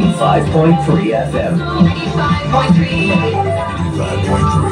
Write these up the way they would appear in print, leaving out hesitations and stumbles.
95.3 FM. 95.3. 95.3.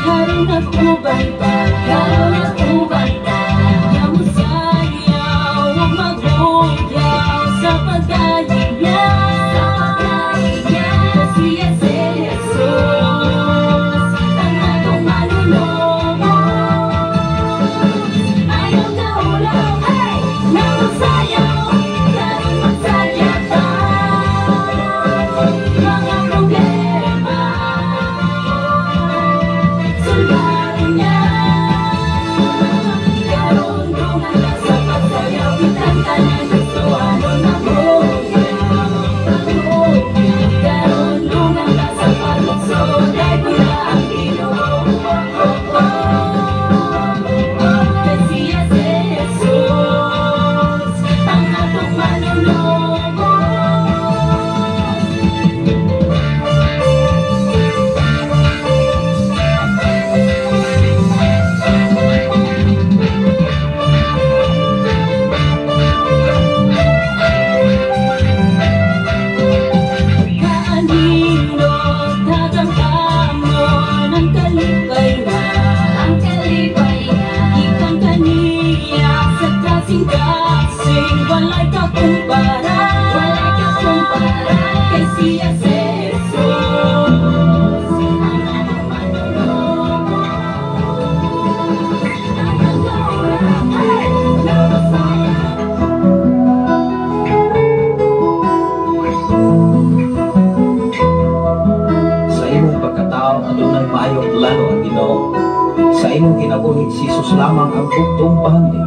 Karon ako banta. Kasing-kasing, walay kakumpara. Walay kakumpara kay siya si Jesus. Ang among manluluwas. Ang hey! Napasaya. Sa imong pagkatao, adunay maayong plano ang Ginoo. Sa imong kinabuhi, si Jesus lamang ang bugtong bahandi.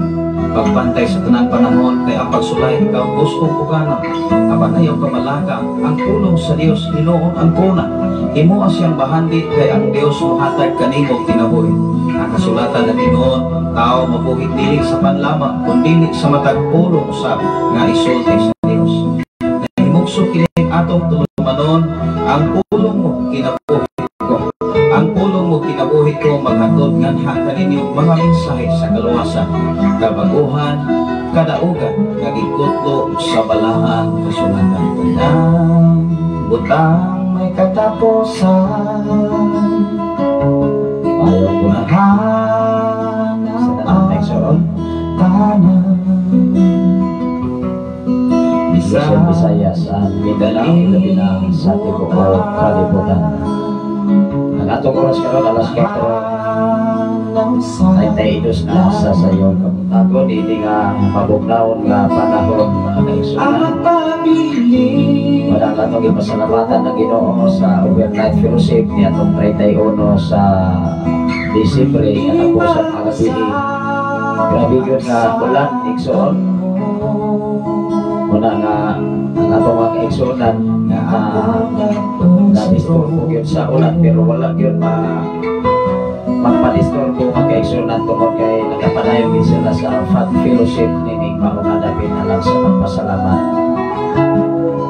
Pagpantay sa tanan panahon kay ang pagsulay ikaw gusto pugana. Apan ayaw kabalaka, ang pulong sa Dios hinuon ang kuna. Himoa siyang bahandi kay ang Dios mohatag kanimo kinabuhi. Ang kasulatan ng Ginoo, ang tao mabuhi dili sa panlamang kundi sa matag pulong usab nga isulti sa Dios. Nahimugso kini atong tulumanon, ang pulong mo kinabuhi ko. Ang pulong mo kinabuhi ko maghatod nganha kaninyo mga mensahe sa kaluwasan, kabaguhan, kadaugan nga gikutlo sa balaang kasulatan. Tanang butang may katapusan, Sa mahanap tanan ang tanan. Luzon, Visayas at Mindanao, labi na sa tibuok kalibutan. Ang atong oras karon, alas 4:32 na sa sayong kabuntagon, ini nga mabugnawon nga panahon, mga kaigsuonan. Wala ka itong ipasalamatan ng Ginoo sa overnight fellowship ni atong 31 sa Disyembre nga katapusan mga gabi. Grabe yun nga ulan, igsoon. Muna nga ang atong mga kaigsuonan na na-disturbo yun sa ulan, pero wala yun magpa-disturbo, mga kaigsuonan, tungod kay nakapanayon din sila sa fat fellowship nining maong hadapin alang sa pagpasalamat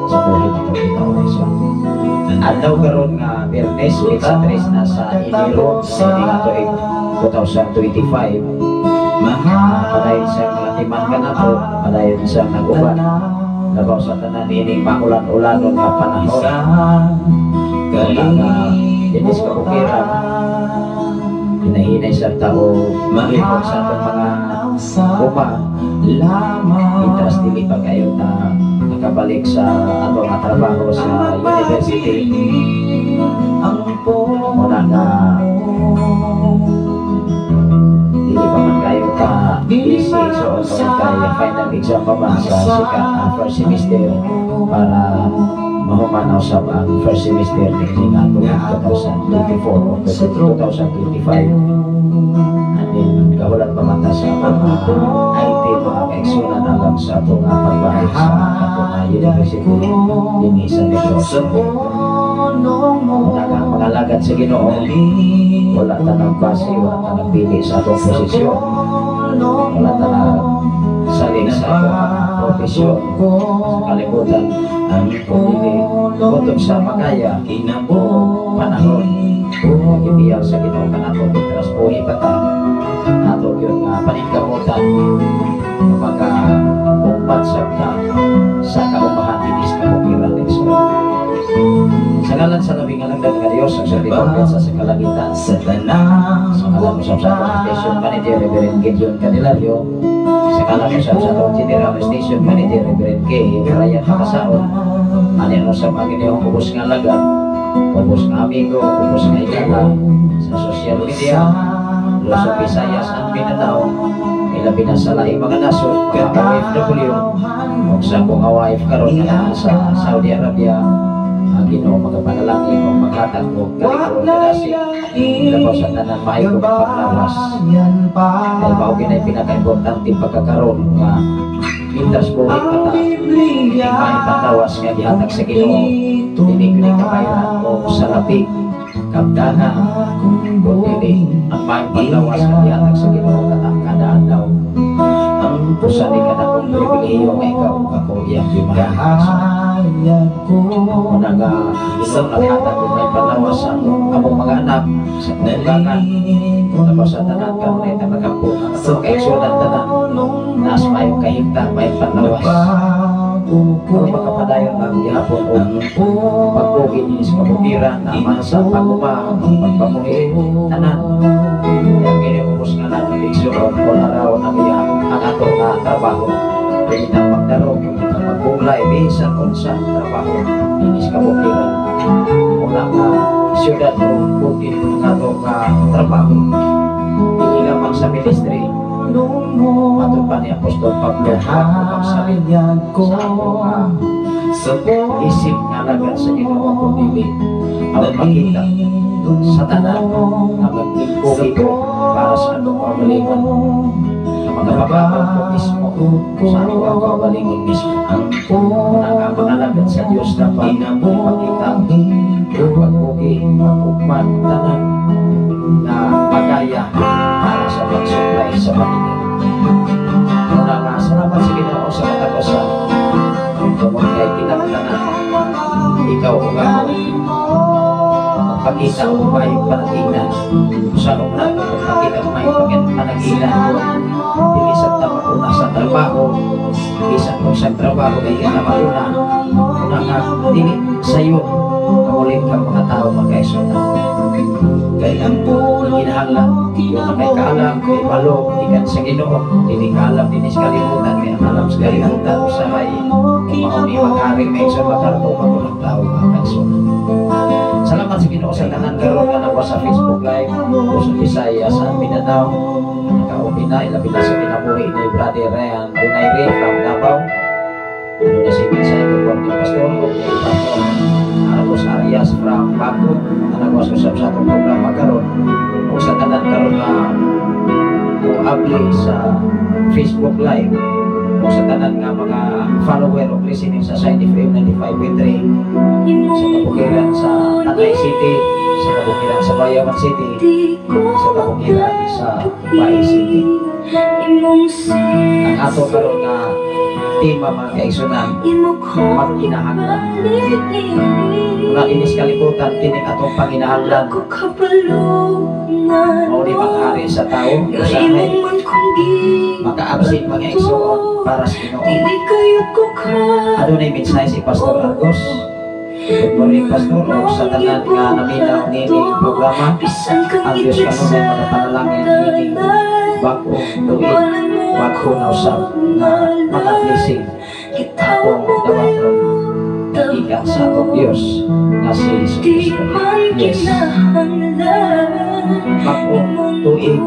sa buhi na itong Ginoo. Igsoon. Adlaw karon nga Biyernes, petsa 3 na sa Enero sa nga tuig 2025. Padayon sa mga timan ka na po, padayon sa nag-uban. Labaw sa tanan ining maulan-ulanon nga panahon. Wala nga dinis kabukiran, hinahinay sa tao, mahimong sa atong mga uma, interest dili pa kayo na nakabalik sa atong nga trabaho sa university. Muna nga dili pa man kayo ka busy, so tungod kay final exam pa man sa second first semester para mahuman usab ang first semester nining atong 2024 o 2025. And then kahulat pa man ta sa mga IT, mga kaigsuonan, alang sa atong pagbalik sa atong university dinhi sa Negros. Muna nga mga alagad sa Ginoo, wala ta nagbase, wala ta nagpili sa atong posisyon, wala ta nagsalig sa atong mga profesyon sa kalibutan, kundi butong sa makaya o panahon nagibiyag sa Ginoo kanato mientras buhi pa ta, ato yun nga paningkamutan maka umpat sa ta sa kaumahan dinis kabukiran. Sa ngalan sa labing alagdan nga Dios ang servidor sa kalangitan, Sa tanang sa ngalan usab sa atong station manager Reverend Gideon Candelario, sa ngalan usab sa atong general station manager Reverend K. Ryan Makasaon, ani usab ang inyong ubos nga alagad, ubos nga amigo, ubos nga higala sa social media, Luzon, Visayas and Mindanao, ilabi na sa laing mga nasod, mga OFW, ug sa akong wife karon nga naa sa Saudi Arabia, ang Ginoo magapanalangin o maghatag og kalikron kadasig, labaw sa tanan maayo kong panglawas. Kay mao ginay pinaka-importante pagkakaron nga mientras buhi pa ta, ining maayong panglawas nga gihatag sa Ginoo, dili gyud kabayaran o salapi kabdanan, kundi ang maayong panglawas nga gihatag sa Ginoo kada adlaw. Usa ni kada kong pribilehiyo nga ikaw ako iyang gimahal. Muna nga Ginoo naghatag og maayong panglawas sa among mga anak, sa kabugangan, tapos sa tanan karon ay namagampo ang atong kaigsuonan tanan naas maayong kahimtang, maayong panglawas aron makapadayon ang gihapon og pagbuhi dinhi sa kabukiran, na sa pag-uma, pagpamuhi, tanan. Kaya kini ubos nga natin igsuon all around ang iyang ang ato nga trabaho. Pwede tang magdaro, pwede tang magbunglay, bisan unsa trabaho dinhi sa kabukiran. Una nga siyudad o bukid nato nga trabaho. Dili lamang sa ministry, matod pa ni Apostol Pablo, pagsabit Kahayag ko sa ato nga sa isip nga alagad sa Ginoo, kundi aron makita sa tanan nga maglingkuhi ko para sa atong kaugalingon, nga mga pagkakaw ko mismo sa ato ang kaugalingon mismo. Una nga mga alagad sa Dios, dapat ipakita ang pagbugi, pag-ugman, tanan na pagaya para sa pag-supply sa pamilya. Una nga, salamat sa Ginoo sa matag usa tungod kay kitang tanan, ikaw ug ako, magpakita og maayong panaginan. Usa og nato pagpakita og maayong panaginan kung dili sa ta mauna sa trabaho, bisan kung sa trabaho kay kita mauna. Una nga dili sayo kamulit ka mga tao, mga kaigsuonan. Kay ang pulong Kinahanglan kung kay kaalam, kay balo ikan sa Ginoo, dili kaalam dinhi sa kalibutan, kay ang alam sa kalibutan usahay kung mao ni maghari may sa makarto pag tao, mga kaigsuonan. Salamat sa Ginoo sa tanan karon nga nawa sa Facebook Live, Luzon, Visayas at Mindanao. Nakaupi na, ilabi na sa kinabuhi ni Brother Ryan Donaire from Davao. Ano na si Pinsay, good morning, Pastor. Kay Pastor Arcos Arias from Bago, na nagwas usab sa atong programa karon. Ug sa tanan karon nga muabli sa Facebook Live ug sa tanan nga mga follower o listening sa Shine FM 95.3 sa kabukiran sa Tanay City, sa kabukiran sa Bayawan City, sa kabukiran sa Bay City. Ang ato karon nga tema, mga kaigsuonan, magkinahanglan. Mula dinhi sa kalibutan, kining atong panginahanglan mao ni maghari sa tao, usahay maka-absent, mga igsoon, para sa Ginoo. Adunay mensahe si Pastor Argos. Good morning, Pastor, ug sa tanan nga naminaw nining programa. Ang Diyos kanunay magapanalangin nining bag-ong tuig, bag-o na usab nga mga blessing atong dawaton gikan sa atong Diyos nga si Jesus Cristo. Yes. Bag-ong tuig,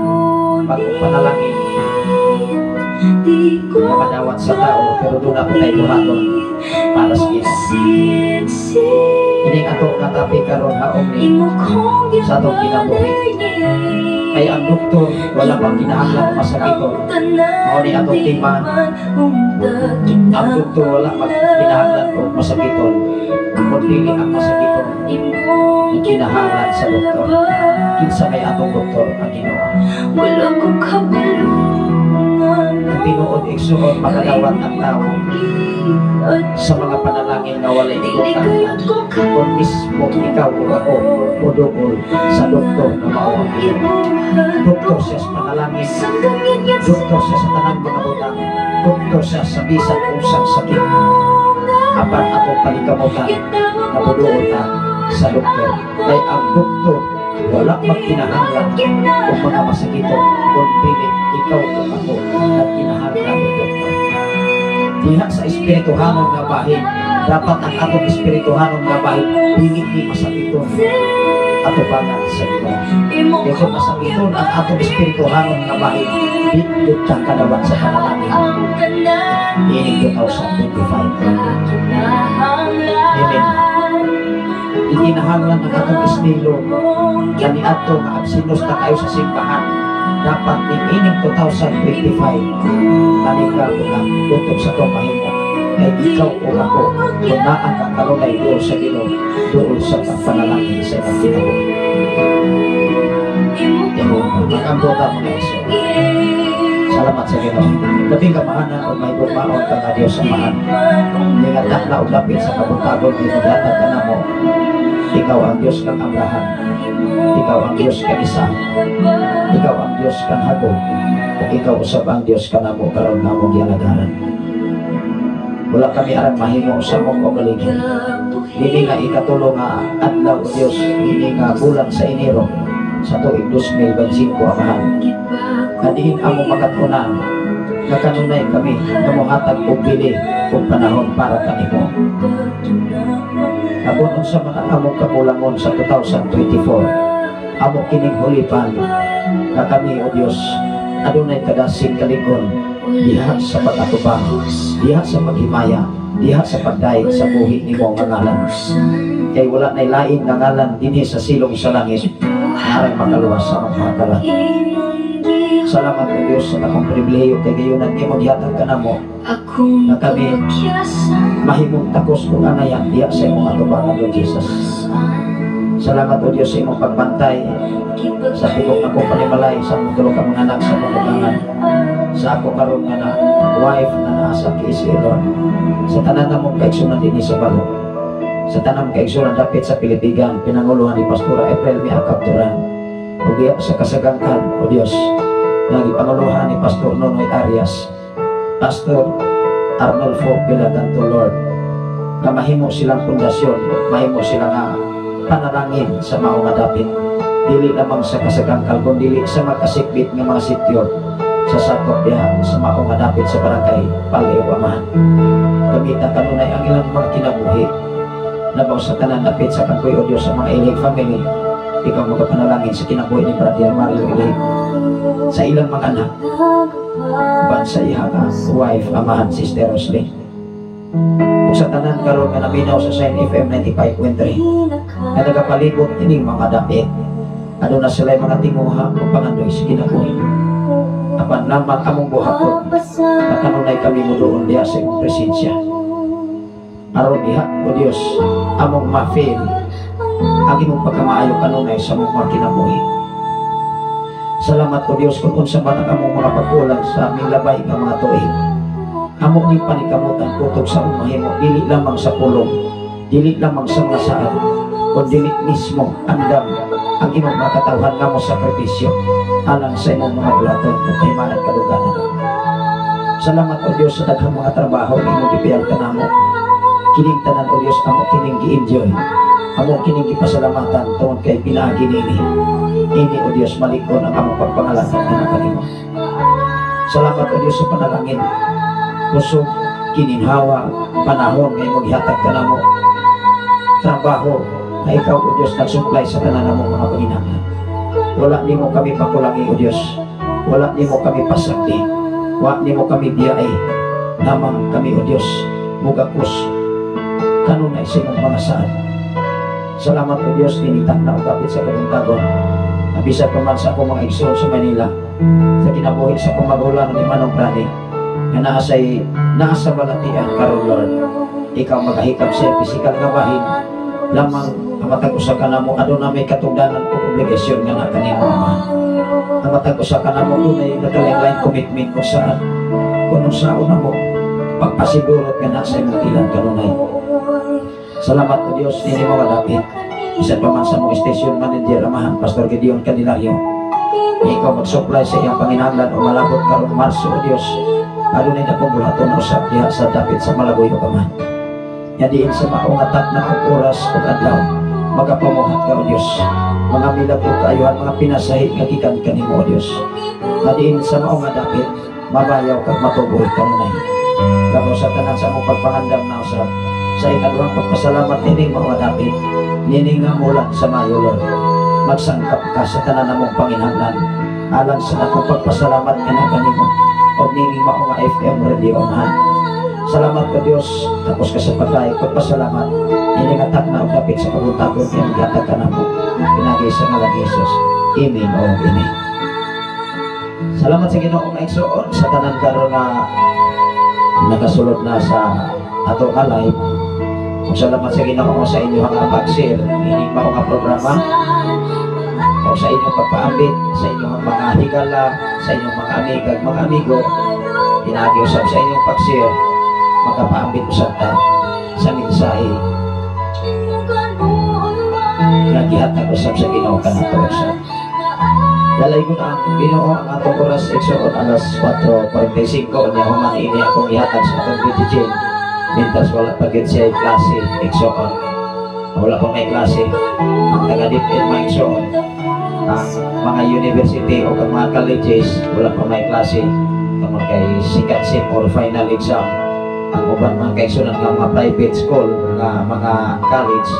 bag-ong panalangin nga madawat sa tao, pero duna po tayo buhaton para sa Ginoo. Kining ato nga topic karon haom ni sa atong kinabuhi. Kay ang doktor wala pang kinahanglan masakiton. Mao ni atong tema: ang doktor wala magkinahanglan og masakiton, kun dili ang masakiton kinahanglan sa doktor. Kinsa may atong doktor? Ang Ginoo. Wala ko kabalo. Ang tinuod, igsuon, makadawat ang tao sa mga panalangin nga walay importante kung mismo ikaw o ako moduol sa doktor nga mao ang Ginoo. Doktor siya sa panalangin, doktor siya sa tanang mga butang, doktor siya sa bisan unsang sakit. Apan atong paningkamutan nga moduol ta sa doktor. Kay ang doktor wala magkinahanglan kung mga masakiton, kung dili ikaw o ako nagkinahanglan og doktor. Diha sa espirituhanon nga bahin, dapat ang atong espirituhanon nga bahin dili ni masakiton atubangan sa Ginoo. Kaya kung masakiton ang atong espirituhanon nga bahin, di gyud ta kadawat sa panalangin ining 2025. Amen. Ikinahanglan ang atong estilo nga niadto nga absinos na kayo sa simbahan, dapat ni ining 2025 tanika ka utok sa itong mahimo, kay ikaw o ako, kung naa ka kanunay duol sa Ginoo, duol sa pagpanalangin sa imong kinabuhi. Magambo ta, mga igsoon. Salamat sa Ginoo. Labing kamahanan o may gugmaon ka nga Dios Amahan. Nga dakla og dapit sa kabuntagon, gihatag ka namo. Ikaw ang Dios kang Abraham. Ikaw ang Dios kang Isaac. Ikaw ang Dios kang Jacob. Ug ikaw usab ang Dios kanamo karon nga among gialagaran. Wala kami arang mahimo sa among kaugalingon. Dili nga ikatulo nga adlaw, o Dios, dili nga bulan sa Enero sa tuig 2025, Amahan. Nga diin among makatunan Nga kanunay kami nga mohatag og bili og panahon para kanimo. Kung unsa man ang among kakulangon sa 2024, amo kining hulipan nga kami, O Dios, adunay kadasig kalig-on diha sa pag-atubang, diha sa paghimaya, diha sa pagdayeg sa buhi nimo nga ngalan. Kay wala nay lain nga ngalan dinhi sa silong sa langit aron makaluwas sa among mga kalat. Salamat, O Dios, sa akong pribilehiyo kay gayunan nimo gihatag kanamo Akong na kami mahimong takos ug angayan diha sa imong atubangan, Lord Jesus. Salamat, O Dios, sa imong pagbantay sa tibok akong panimalay, sa among tulo ka mga anak, sa among bugangan, sa ako karon nga na wife na naa sa KSA, Lord, sa tanan namong kaigsunan dinhi sa Balo, sa tanang kaigsunan dapit sa Pilipigan, pinanguluhan ni Pastora April Miakap Duran, ug diha sa Kasagangkan, O Dios, nga gipanguluhan ni Pastor Nonoy Arias, Pastor Arnolfo Pilaganto, Lord, nga mahimo silang pundasyon, mahimo silang nga panalangin sa mao nga dapit, dili lamang sa Kasagangkal kundi sa makasikbit nga mga sityo sa sakop diha sa mao nga dapit sa barangay Paleo, Amahan. Gamita kanunay ang ilang mga kinabuhi. Labaw sa tanan, dapit sa Kangkoy, O Diyos, sa mga Ilig family, ikaw magapanalangin sa kinabuhi ni Brother Mario Ilig, sa ilang mga anak, uban sa iha ka wife, Amahan, Sister Roslyn, ug sa tanan karon nga naminaw sa Shine FM 95.3 nga nagapalibot ining mga dapit. Aduna sila mga tinguha o pangandoy sa kinabuhi, apan lamang among buhaton na kanunay kami moduol diha sa imong presensya aron diha, O Dios, among ma-feel ang imong pagkamaayo kanunay sa among mga kinabuhi. Salamat, O Dios, kung unsa man ang among mga pagkulang sa aming labay nga mga tuig. Amo ning panikamutan kutob sa among mahimo, dili lamang sa pulong, dili lamang sa mga saad, kun dili mismo andam ang imong mga katawhan nga mo sakripisyo alang sa imong mga bulaton ug kahimanan kaduganan. Salamat, O Dios, sa daghang mga trabaho nga imong gipiyal kanamo. Kining tanan, O Dios, amo kining gi-enjoy. Amo kining gipasalamatan tungod kay pinaagi nini. Ini, O Dios, malikon ang among pagpangalagad nga kanimo. Salamat, O Dios, sa panalangin. Kusog, kininhawa, panahon nga imong gihatag kanamo. Trabaho na ikaw, O Dios, nag-supply sa tanan namong mga panginahanglan. Wala nimo kami pakulangi, O Dios. Wala nimo kami pasagdi. Wa nimo kami biyai. Lamang kami, O Dios, mugakos kanunay sa imong mga saad. Salamat, O Dios, tinitang na ukapit sa kabuntagon. Bisan pa man sa akong mga igsoon sa Manila, sa kinabuhi sa akong magulang ni Manong Prani, nga naa sa balatian karon, Lord. Ikaw magahikap sa pisikal nga bahin, lamang ang matag usa ka namo aduna may katungdanan o obligasyon nga naa kanimo, Ama. Ang matag usa ka namo dunay nagkalain commitment kung saan kung unsaon namo pagpasigurot nga naa sa imong tilan kanunay. Salamat, O Dios, nini mga dapit. Bisan pa man sa mong station manager, Amahan, Pastor Gideon Candelario. Ikaw mag-supply sa iyang panginahanglan o malabot karong Marso, O Dios. Adunay dakong buhaton usab diha sa dapit sa Malagoy o Amahan. Nya diin sa mao nga takna og oras ug adlaw, magapamuhat ka, O Dios. Mga milagro kaayuhan, mga pinasahi nga gikan kanimo, O Dios. Nga diin sa mao nga dapit, mabayaw kag matuboy kanunay. Labaw sa tanan, sa among pagpangandam na usab sa ikaduhang pagpasalamat nining mga dapit, nining nga mulan sa Mayo, Lord. Magsangkap ka sa tanan namong panginahanglan alang sa akong pagpasalamat nga naa kanimo og nining mao nga FM radio, Amahan. Salamat ka, Dios, tapos ka sa pagkay pagpasalamat nining nga takna og dapit sa kabuntagon kay maghatag ka namo pinaagi sa ngalan ni Jesus. Amen o amen. Salamat sa Ginoo nga igsoon, sa tanan karon nga nakasulod na sa ato nga live. Ug salamat sa Ginoo sa inyong nga pag-share ining mao nga programa o sa inyong pagpaambit sa inyong mga higala, sa inyong mga amiga, mga amigo. Pinaagi usab sa inyong pag-share, makapaambit usab ta sa mensahe nga gihatag usab sa Ginoo kanato usab. Dalay ko na ang Ginoo ang atong oras, igsoon, alas 4:45 niya. Human ini akong ihatag sa atong BTJ mintas wala pa gid siya klase, igsoon. Wala pa may klase ang taga DepEd, mga igsoon. Ang mga university o ang mga colleges, wala pa may klase. Tungod kay second sem or final exam ang uban, mga kaigsunan, nga mga private school nga mga college,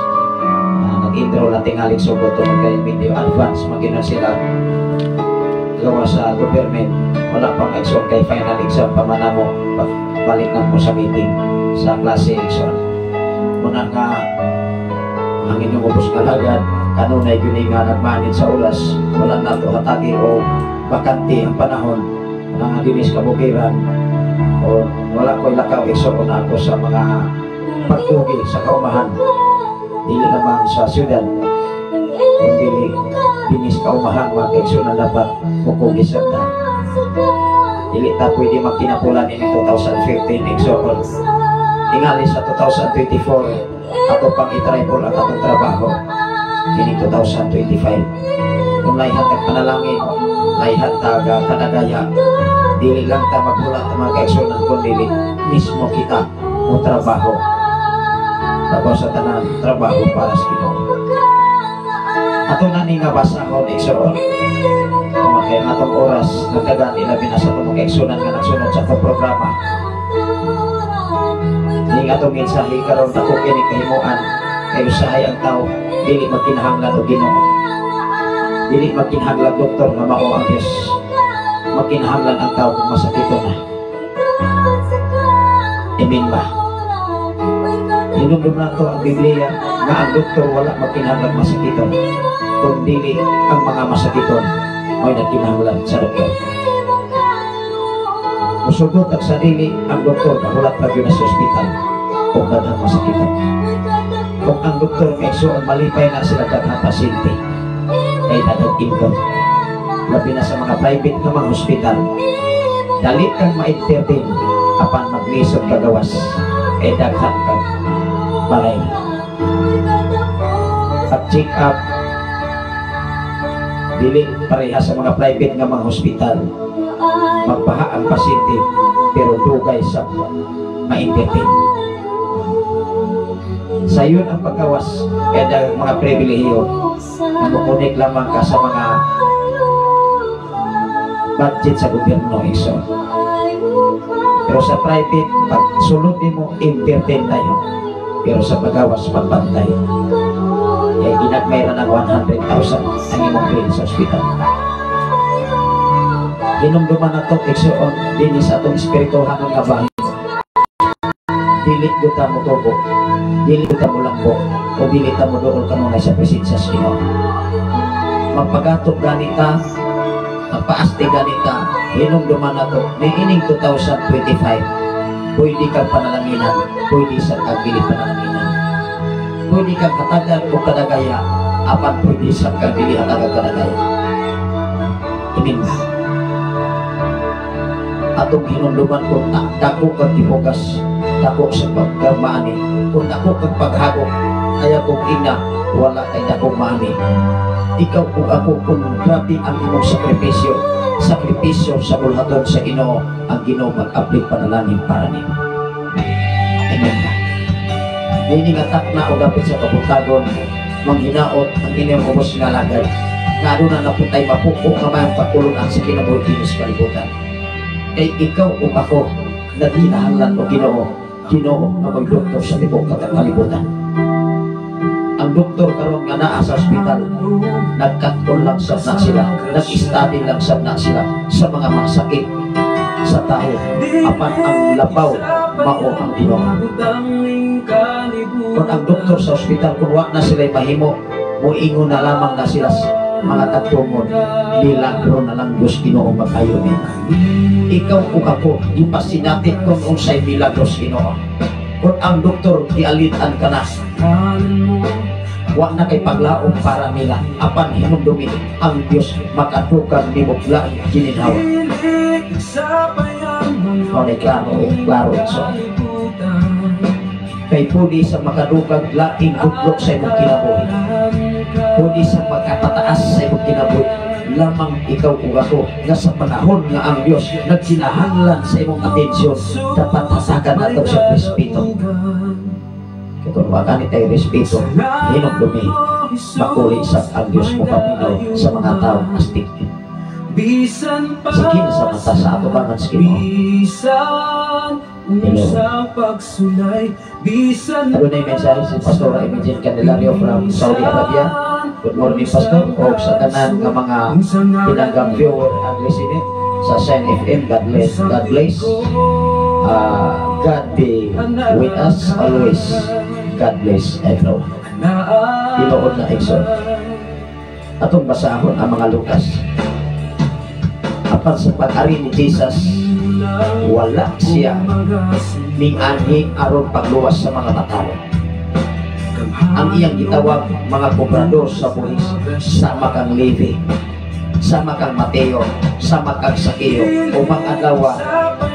nag-enroll na tingali sugod tungod kay medyo advance man gyud na sila gawa sa government. Wala pang exam kay final exam pa man namo. Balik na mo sa meeting sa klase, igsoon. Muna nga ang inyong ubos nga alagad kanunay gyud nga nag-manage sa oras. Wala na to hatagi o bakante ang panahon nga dinis kabukiran o wala ko'y lakaw, igsoon, ako sa mga pagtugi sa kaumahan, dili lamang sa syudad kundi dinis kaumahan, mga kaigsunan. Dapat mukugi sa ta. Dili ta pwede magkinapulan ini 2015, igsoon. Tingali sa 2024 ato pang i-triple ang atong trabaho ini 2025. Kung layhan tag panalangin, layhan tag kadagaya, dili lang ta maghulat, mga kaigsunan, kun dili mismo kita mo trabaho. Trabaho sa tanan, trabaho para sa Ginoo. Ato na ni nga basahon, igsoon, kung kay ang atong oras nagdagan, ilabi na sa atong mga kaigsunan nga nagsunod sa atong programa. Ning atong mensahe karon, dako kini kahimuan kay usahay ang tao dili magkinahanglan og Ginoo, dili magkinahanglan doktor nga mao ang Dios. Magkinahanglan ang tao kung masakito na. Amen ba? Hinumdum nato ang Biblia nga ang doktor wala magkinahanglan masakiton, kung dili ang mga masakiton may nagkinahanglan sa doktor. Musugot ang sarili ang doktor, kahulat pa gyud na sa ospital kung daghang masakiton. Kung ang doktor may igsoon malipay na sila daghang pasyente kay daghang income, labi na sa mga private nga mga hospital. Dali kang ma-entertain apan maglisod ka gawas kay daghan kang balay. Pag check up, dili pareha sa mga private nga mga hospital. Magbaha ang pasyente pero dugay sa ma-entertain. Sayon ang paggawas kaya dahil mga pribilehiyo mo-connect lamang ka sa mga budget sa gobyerno, igsoon. Pero sa private, pag sulod mo, entertain tayo, pero sa pagawas pagbantay kay ginagmay ra ng 100,000 ang imong bill sa ospital. Hinumduman na to, igsoon, dinhi sa atong espirituhanon nga bahin. Dili gyud ta motubo, dili gyud ta molambo o dili ta moduol kanunay sa presensya sa Ginoo. Magpagatog gani ta, magpaasti gani ta, hinumduman na to niining 2025, pwede kang panalanginan, pwede sa kang dili panalanginan. Pwede kang hatagan o kadagaya, apan pwede sa kang dili hatagan kadagaya. Amen ba? Atong hinumduman kung dako kang gihugas, dako sa pagkamaani. Kung dako kang paghagok, kaya kung ina, wala kay dakong maani. Ikaw ug ako, kung grabe ang imong sakripisyo, sakripisyo sa bulhaton sa Ginoo, ang Ginoo mag-apply panalangin para nimo. Amen ba? Niini nga takna o dapit sa kabuntagon, manghinaot ang inyong ubos nga alagad nga aduna na pud tay mapuko nga mayong pagtulunan sa kinabuhi dinhi sa kalibutan. Kay ikaw ug ako naghinahanglan og Ginoo, Ginoo nga mo'y doktor sa tibuok kalibutan. Ang doktor karon nga naa sa ospital, nagkat-on lang sab na sila, nag-study lang sab na sila sa mga masakit sa tao, apan ang labaw mao ang Ginoo. Kung ang doktor sa ospital, kung wa na sila mahimo, muingon na lamang na sila sa mga tagtungon, milagro na lang Diyos Ginoo mag-ayo ni. Ikaw ug ako gipasinati kung unsay milagro sa Ginoo. Kung ang doktor gialitan ka na, wa na kay paglaom para nila, apan hinumdumi ang Dios makadukag nimo laing gininhawa. Mao ni klaro, klaro, so kay pwede sa makadukag laing gudlok sa imong kinabuhi, pwede sa makapataas sa imong kinabuhi. Lamang ikaw ug ako nga sa panahon nga ang Dios nagkinahanglan sa imong atensyon, dapat hatagan nato sa respeto. Kay kung wa gani tayo respeto, hinumdumi makuli sa ang Dios mo paminaw sa mga tao astig. Bisan pa Sige na sa mata sa atubangan sa Ginoo. Bisan unsa pagsulay, bisan Adunay mensahe si Pastor Imagine Candelario from Saudi Arabia. Good morning, Pastor. O sa tanan nga mga pinanggang viewer and listener sa Shine FM. God bless. God bless. God be with us always. God bless everyone. Tinuod na, igsoon. Atong basahon ang mga Lucas. Apan sa pag-ari ni Jesus, wala siya minganhi aron pagluwas sa mga katawhan. Ang iyang gitawag, mga kobrador sa buhis, sama kang Levi, sama kang Mateo, sama kang Sakeo, upang adlaw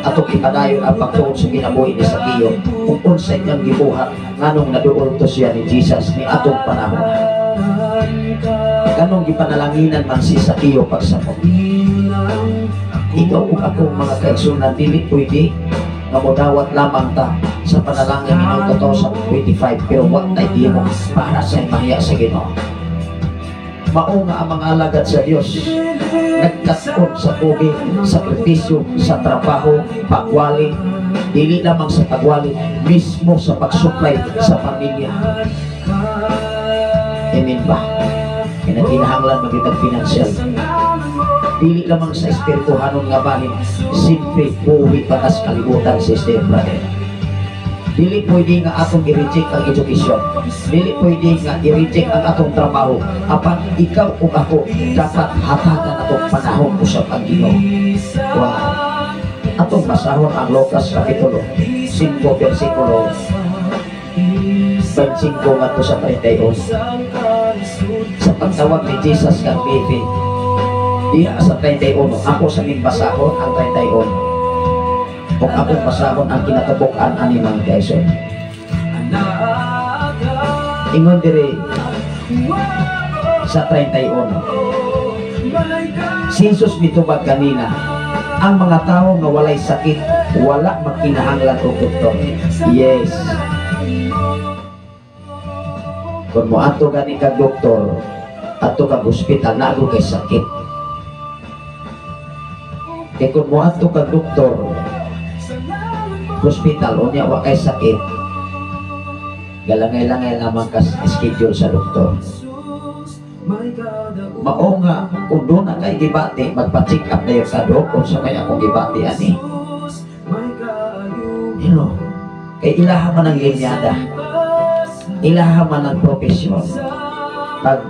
atong ipadayon ang pagtuon sa kinabuhi ni Sakeo kung unsay niyang gibuhat, nganong naduol to siya ni Jesus ni atong panahon, nganong gipanalanginan man si Sakeo pagsakop. Ikaw ug ako, mga kaigsunan, dili pwede nga modawat lamang ta sa panalangin inyong 2025 pero wa tay gihimo para sa mahiya sa Ginoo. Mao nga ang mga alagad sa Dios nagkat-on sa buhi, sakripisyo, sa trabaho, pagwali, dili lamang sa pagwali, mismo sa pagsupply sa pamilya. Amen ba? Kaya kinahanglan magitag financial. Dili lamang sa espirituhanon nga bahin, simple buhi patas kalibutan, sister, brother. Dili pwede nga atong i-reject ang education. Dili pwede nga i-reject ang atong trabaho. Apan ikaw ug ako dapat hatagan atong panahon usab ang Ginoo. Wow. Atong basahon ang Lucas Kapitulo 5 versikulo 25 ngadto sa 31. Sa pagtawag ni Jesus kang Levi, diha sa 31, ako sa ning basahon ang 31. Kung akong basahon ang kinatubok-an ani, mga kaigsoon. Ingon diri sa 31. Si Jesus mitubag kanina, ang mga tao nga walay sakit, wala magkinahanglan og doktor. Yes. Kung moadto gani kag doktor, adto kag ospital, naa kay sakit. Kay kung moadto kag doktor, hospital, unya wa kay sakit, galangay-langay lamang ka schedule sa doktor. Mao nga kung duna kay gibati, magpa-check up dayon ka, "Dok, unsa may akong gibati ani?" Kay ilaha man ang linyada, ilaha man ang profesyon pag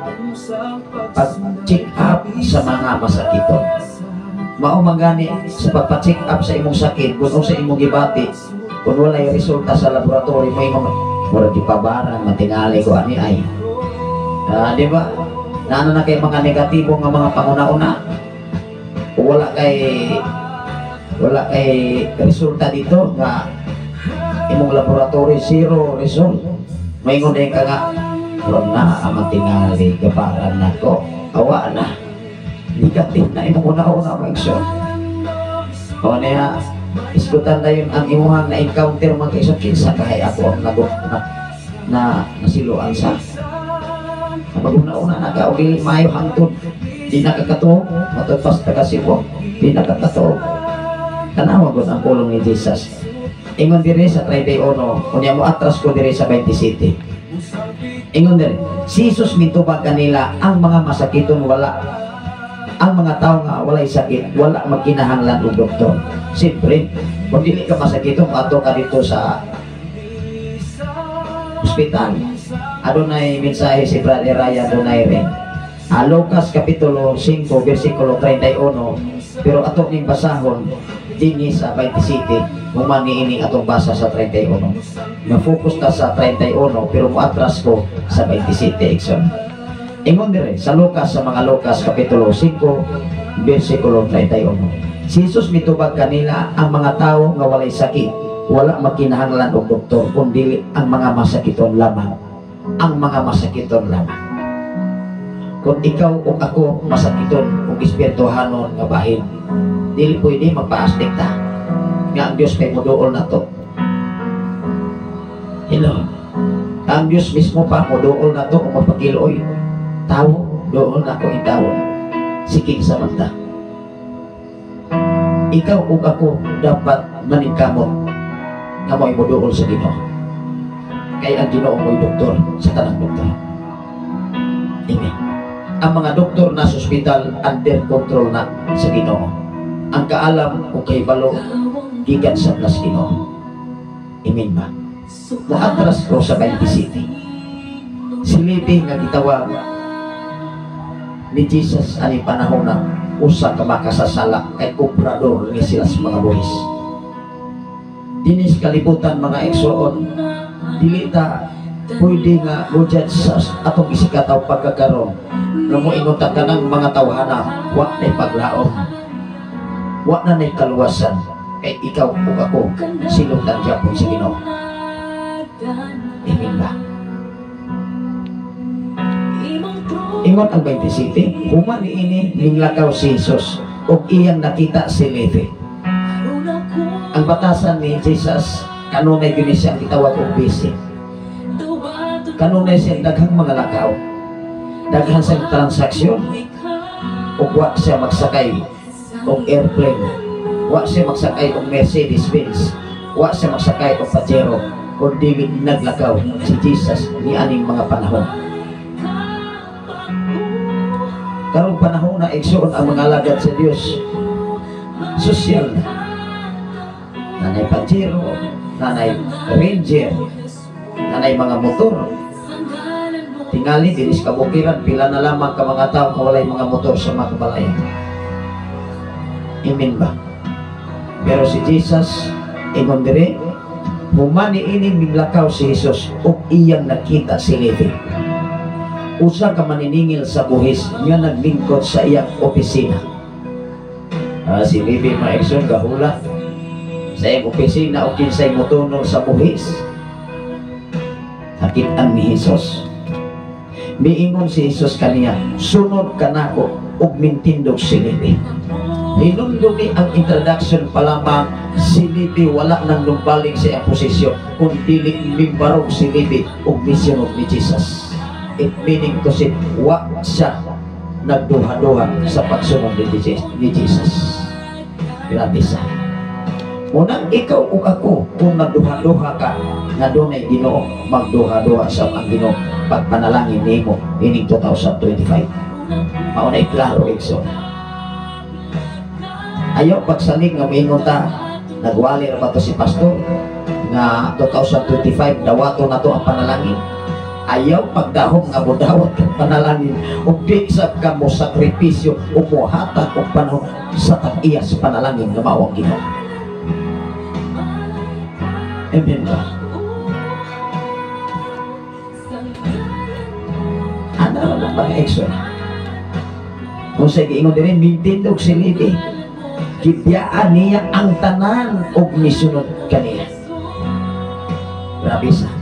pag check up sa mga masakiton. Mao man gani sa pagpa-check up sa imong sakit, kung sa imong gibati, kung walay resulta sa laboratory, may mga murag gipabaran matingali ko ani ay. Ah, di ba? Naano na kay mga negatibo nga mga panguna-una. Kung wala kay resulta dito nga imong laboratory zero result. Maingon din ka nga murag na ang tingali gabaran nako. Awa na. Negative na imong una-una, mga igsoon. O niya, isgutan na yun ang imuhang na-encounter, mga kaigsoon, kinsa kahay ako ang nag na, na nasiluan sa mag-una-una na ka, o dili maayo hangtod, di nakakatuo, matod pas taga Cebu, di nakakatuo. Tanawa gud ang pulong ni Jesus. Ingon diri sa 31, unya mo atras ko diri sa 27. Ingon diri, si Jesus mitubag kanila, ang mga masakiton wala, ang mga tao nga walay sakit, wala magkinahanglan og doktor. Siyempre, kung dili ka masakiton, adto ka dito sa ospital. Adunay mensahe si Brother Ryan Donaire. Ah, Lucas Kapitulo 5, versikulo 31, pero ato ning basahon dinhi sa 27, human niini atong basa sa 31. Na-focus ta sa 31 pero moatras ko sa 27, igsoon. Ingon dire sa Lucas, sa mga Lucas Kapitulo 5 versikulo 31. Si Jesus mitubag kanila, ang mga tao nga walay sakit, wala magkinahanglan og doktor kundi ang mga masakiton lamang. Ang mga masakiton lamang. Kung ikaw o ako masakiton og espirituhanon nga bahin, dili pwede magpaastik ta nga ang Dios kay moduol na to. Hello. Ang Dios mismo pa moduol na to kung magpakiloy. Tao, doon ako itawon. Siking sa mata. Ikaw ug ako dapat maningkamot nga mo'y moduol sa Ginoo. Kay ang Ginoo mo'y doktor sa tanang doktor. Amen. Ang mga doktor na sa ospital, under control na sa Ginoo. Ang kaalam o kahibalo gikan sa plus Ginoo. Amen ba? Muatras ko sa 27. Si Levi nga gitawag ni Jesus ani panahon na usa ka makasasala kay kubrador ni sila sa mga buhis. Dinis kalibutan, mga igsoon, dili ta pwede nga mo judge sa atong isigkatawo pagkakaroon nga moingon ta kanang mga tawhana wa nay paglaom, wa na nay kaluwasan, kay ikaw ug ako silutan gyapon sa Ginoo. Amen ba? Ingon ang 27, human niini ninglakaw si Jesus ug iyang nakita si Levi. Ang batasan ni Jesus, kanunay gyud siya ang gitawag og busy. Kanunay siya daghang mga lakaw. Daghan siyang transaksyon ug wa siya magsakay og airplane. Wa siya magsakay og Mercedes-Benz. Wa siya magsakay og Pajero kun dili naglakaw si Jesus ni aning mga panahon. Karong panahon na, igsoon, ang mga alagad sa Dios sosyal na. Nanay Pajero, nanay Ranger, nanay mga motor. Tingali dinis kabukiran, pila na lamang ka mga tao nga walay mga motor sa mga kabalayan. Amen ba? Pero si Jesus, ingon dire, human niini miglakaw si Jesus ug iyang nakita si Levi, usa ka maniningil sa buhis nga naglingkod sa iyang opisina. Si Levi, mga igsoon, gahula sa iyang opisina o kinsay motunol sa buhis. Nakit-an ni Jesus. Miingon si Jesus kaniya, "Sunod ka nako," ug mintindog si Levi. Hinumdumi ang introduction pa lamang, si Levi wala nang numbaling sa iyang posisyon kung dili mimbarog si Levi ug misunod ni Jesus. It meaning to say, wa siya nagduha-duha sa pagsunod ni Jesus. Grabe sa. Unang ikaw ug ako, kung nagduha-duha ka nga dunay Ginoo, magduha-duha sa ang Ginoo pagpanalangin nimo ining 2025. Mao na klaro, igsoon. Ayaw pagsalig nga moingon ta, nagwali ra ba to si pastor nga 2025 dawato na to ang panalangin. Ayaw pagdahom nga modawat kang panalangin ug di sab ka mo sakripisyo o mohatag og panahon sa tag-iya sa panalangin nga mao ang Ginoo. Amen ba? Ana ra lang, mga igsoon. Kung sa giingon diri, mintindog si Levi. Gibiyaan niya ang tanan og misunod kaniya. Grabe sa.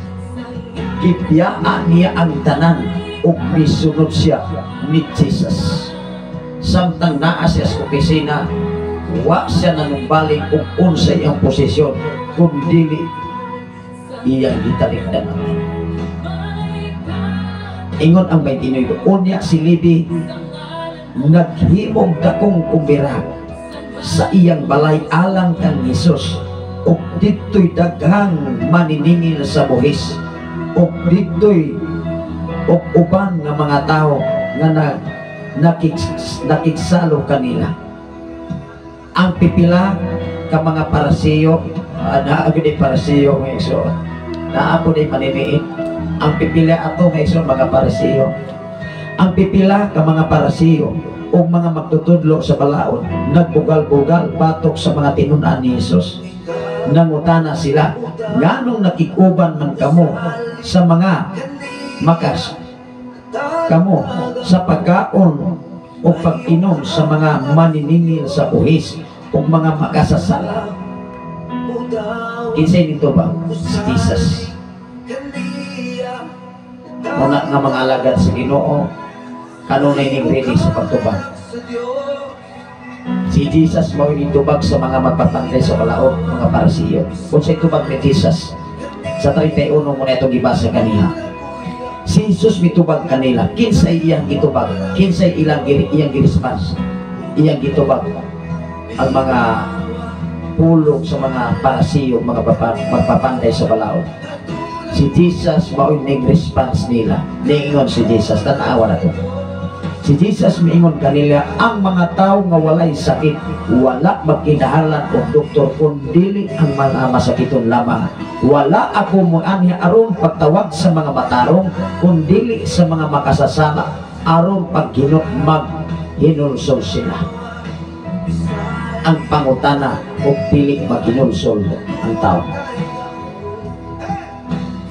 Gibiyaan niya ang tanan ug misunod siya ni Jesus. Samtang naa siya sa opisina, wa siya nanumbalik og unsay iyang posisyon kung dili iyang gitalikdan ang tanan. Ingon ang 29, unya si Levi naghimog dakong kumbira sa iyang balay alang kang Hesus ug didto'y daghang maniningil sa buhis ug didto'y ug uban nga mga tao nga nakigsalo kanila. Ang pipila ka mga Parisiyo, naa gyud ay Parisiyo, mga igsoon. Naa po day maniniit. Ang pipila ato, mga igsoon, mga Parisiyo. Ang pipila ka mga Parisiyo ug mga magtutudlo sa balaod nagbugal-bugal batok sa mga tinun-an ni Hesus. Nangutana sila, "Nganong nakikuban man kamo sa mga makas kamo sa pagkaon o pag-inom sa mga maniningil sa buhis o mga makasasala?" Kinsay nito ba? Si Jesus. Muna nga mga alagad sa Ginoo, kanunay ning ready sa pagtubag. Si Jesus mao tubag sa mga magpapantay sa balaod, mga Parisiyo. Kung sa tubag ni Jesus, sa 31 mo na itong gibasa kaniha. Si Jesus mitubag kanila. Kinsay iyang gitubag? Kinsay iyang giresponse? Iyang gitubag ang mga pulong sa mga Parisiyo, mga magpapanday sa balaod. Si Jesus mao'y ning-response nila. Niingon si Jesus, tanawa na to. Si Jesus miingon kanila, "Ang mga tao nga walay sakit, wala magkinahanglan og doktor, kun dili ang mga masakiton lamang. Wala ako moanhi aron pagtawag sa mga matarong, kun dili sa mga makasasala, aron paghinot maghinulsol sila." Ang pangutana, kung dili maghinulsol ang tao,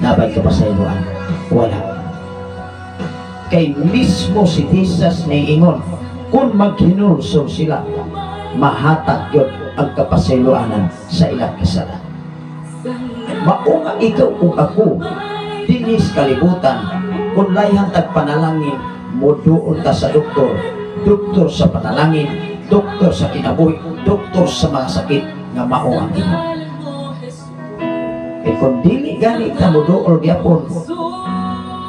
naa bay kapasayloan? Wala. Kay mismo si Jesus niingon, kung maghinulsol sila, mahatag yun ang kapasayloanan sa ilang kasala. Mao nga ikaw ug ako dinhi sa kalibutan, kung layhan tag panalangin, moduol ta sa doktor, doktor sa panalangin, doktor sa kinabuhi, doktor sa mga sakit nga mao ang Ginoo. Kay kung dili gani ta moduol gyapon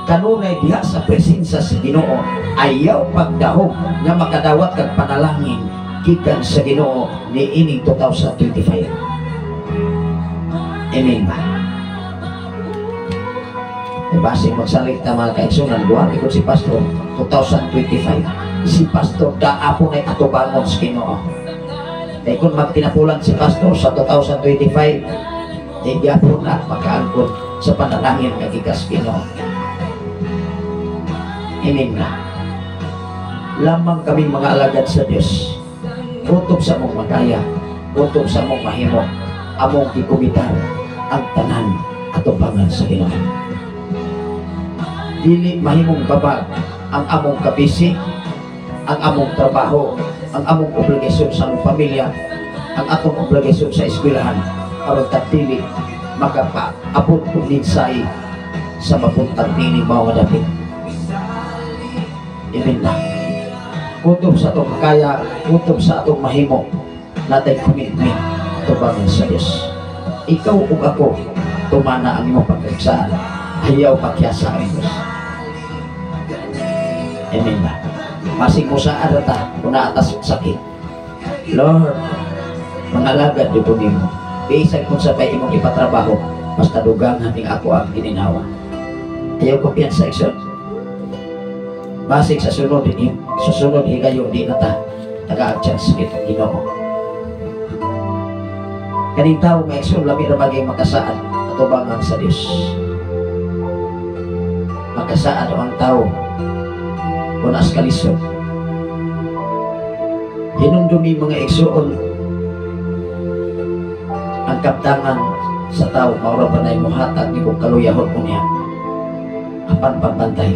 kanunay diha sa presensya sa Ginoo, ayaw pagdahom nga makadawat kag panalangin gikan sa Ginoo niining 2025. Amen ba? E basig magsalig ta, mga kaigsunan, buwan ikot si Pastor 2025. Si Pastor daa po na atubangon sa Ginoo. Kay kung magtinapulan si Pastor sa 2025, di gyapon na makaangkon sa panalangin nga gikas Ginoo. Amen na. Lamang kami mga alagad sa Diyos. Kutob sa among makaya, kutob sa among mahimo, among gikumitar ang tanan atubangan sa Ginoo. Dili mahimong babag ang among kabisi, ang among trabaho, ang among obligasyon sa among pamilya, ang atong obligasyon sa eskwelahan, aron ta dili makapaabot og mensahe sa mabuntag niini mao nga dapit. Amen na. Kutob sa atong makaya, kutob sa atong mahimo, natay commitment tubangan sa Diyos. Ikaw ug ako, tumana ang imong pagkagsaan. Ayaw pakyasa ang Diyos. Amen ba? Masing mo sa arata, kung naatas sakit. "Lord, mga alagad di ko nimo. Bisan kung sa pay imong ipatrabaho, basta dugangan ning ako ang gininhawa." Ayaw kumpiyansa, igsoon. Basig sa sunod, ini, susunod higayon di na ta taga-chance kita Ginoo. Kaning tao nga, igsoon, lami ra bagay makasaad atubangan sa Dios. Makasaad ang tao kung as kalisod. Hinumdumi, mga igsoon, ang kaptangan sa tao mao ra ba nay muhatag ni kung kaluyahon mo niya apan pagbantay.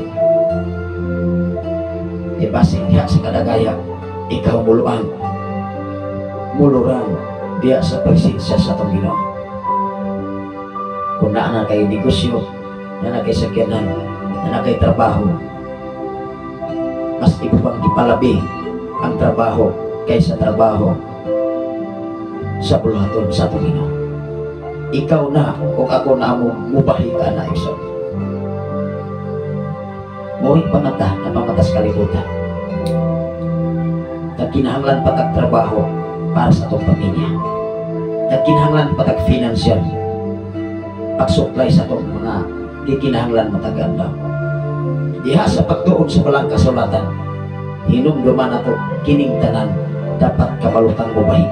E basig diha sa kadagaya, ikaw muluan, muluran diha sa presensya sa atong Ginoo. Kung naa na kay negosyo, naa na kay sakyanan, naa na kay trabaho, mas ibo pang gipalabi ang trabaho kaysa trabaho sa buluhaton sa atong Ginoo. Ikaw na kung ako na mo mubahi ka na, igsoon. Muhi pamata na pamatas kalibutan. Nagkinahanglan pa tag trabaho para sa atong pamilya. Nagkinahanglan pa tag financial pagsupply sa atong mga gikinahanglan matag adlaw. Diha sa pagtuon sa balang kasulatan, hinumduman nato kining tanan dapat kabalutan mo bahi.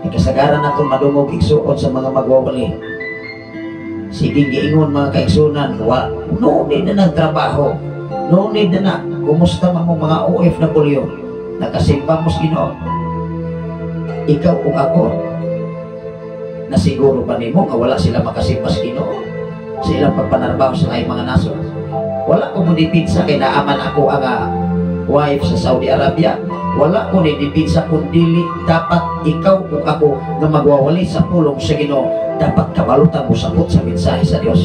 Ay kasagaran naton madungog, igsuon, sa mga magwawali. Sige giingon, mga kaigsunan, wa, no need na ng trabaho. No need na na. Kumusta man mo mga OFW? Nakasimba mo sa Ginoo. Ikaw ug ako, nasiguro ba nimo nga wala sila makasimba sa Ginoo sa ilang pagpanarbaho sa laing mga nasod? Wala ko mo dipinsa kay naaman ako ang wife sa Saudi Arabia. Wala ko ni dipinsa kung dili dapat ikaw ug ako nga magwawali sa pulong sa Ginoo, dapat kabalutan mo sabot sa mensahe sa Dios.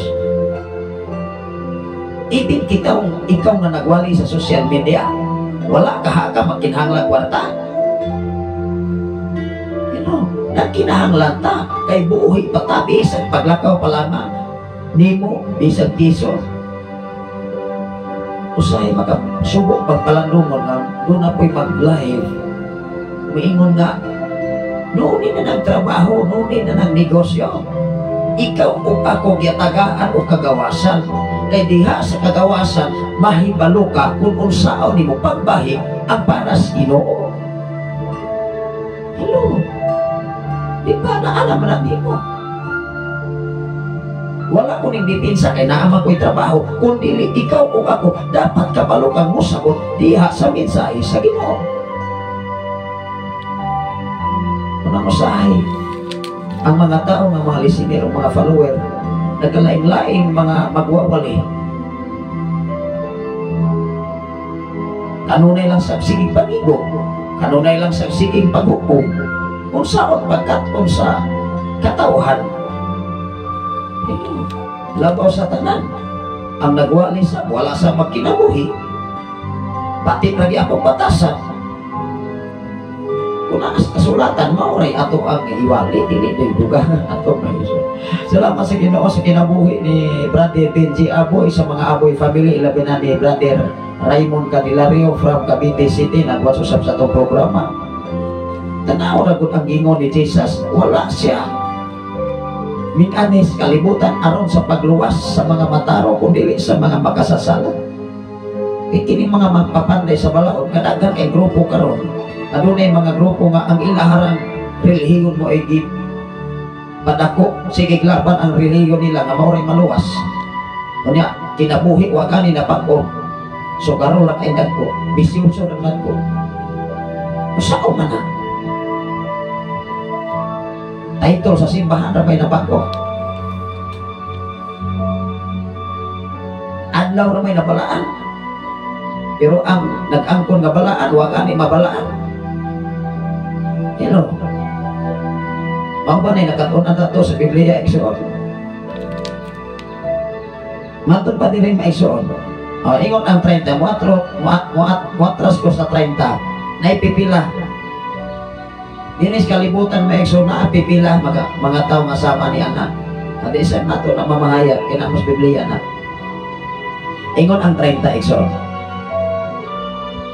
Ibig kita ikaw nga nagwali sa social media, wala ka ka magkinahanglan kwarta. Nagkinahanglan ta kay buhi pa ta, bisan paglakaw pa lamang nimo, bisag piso. Usahay makasubo pagpalandumon nga doon na po'y mag-live. Muingon nga noon na nagtrabaho, noon na nagnegosyo. Ikaw ug ako giyatagaan og kagawasan. Kay diha sa kagawasan, mahibalo ka kung unsaon nimo pagbahi ang para sa Ginoo. Hello? Di ba naa man na nimo? Wala ko ning depensa kay naa man ko'y trabaho, kun dili ikaw ug ako dapat kabalo kang mosabot diha sa mensahe sa Ginoo. Kuna usahay ang mga tao nga mga listener o mga follower nagkalain-laing mga magwawali. Kanunay lang sa siging panigo, kanunay lang sa siging paghukom, unsaon pagkat-on sa katawhan. Labaw sa tanan, ang nagwali sa wala sa magkinabuhi, pati lagi akong batasan. Kung naas kasulatan, mauray ato ang iwali, dili do'y dugangan ato mga Iso. Salamat sa Ginoo sa kinabuhi ni Brother Benji Aboy, sa mga Aboy family, ilabi na ni Brother Raymond Candelario from Cavite City, nagwatch usab sa atong programa. Tanaw ra gud ang gingon ni Jesus, wala siya minanis kalibutan aron sa pagluwas sa mga mataro kun dili sa mga makasasala. Kay kini mga magpapanday sa balaod, kadaghan kay grupo karon. Adunay mga grupo nga ang ilaharang relihiyon mo ay gi padako, sige laban ang relihiyon nila nga mao ray maluwas. Unya kinabuhi wa gani na bag-o. So karon ra kay dagko, bisyoso ra man ko. Usa man na. Title sa simbahan ra may nabag-o. Adlaw ra may nabalaan. Pero ang nag-angkon nga balaan wa gani mabalaan. Hello. Mao ba na nakatuon ato sa Biblia igsoon? Matod pa diri maigsoon. O, ingon ang 30, muatras ko sa 30, naipipila. Dinis kalibutan maigsoon na pipila mga tao nga sama ni ana. Adi sa nato na mamahayag kina mas Biblia na. Ingon ang 30 igsoon.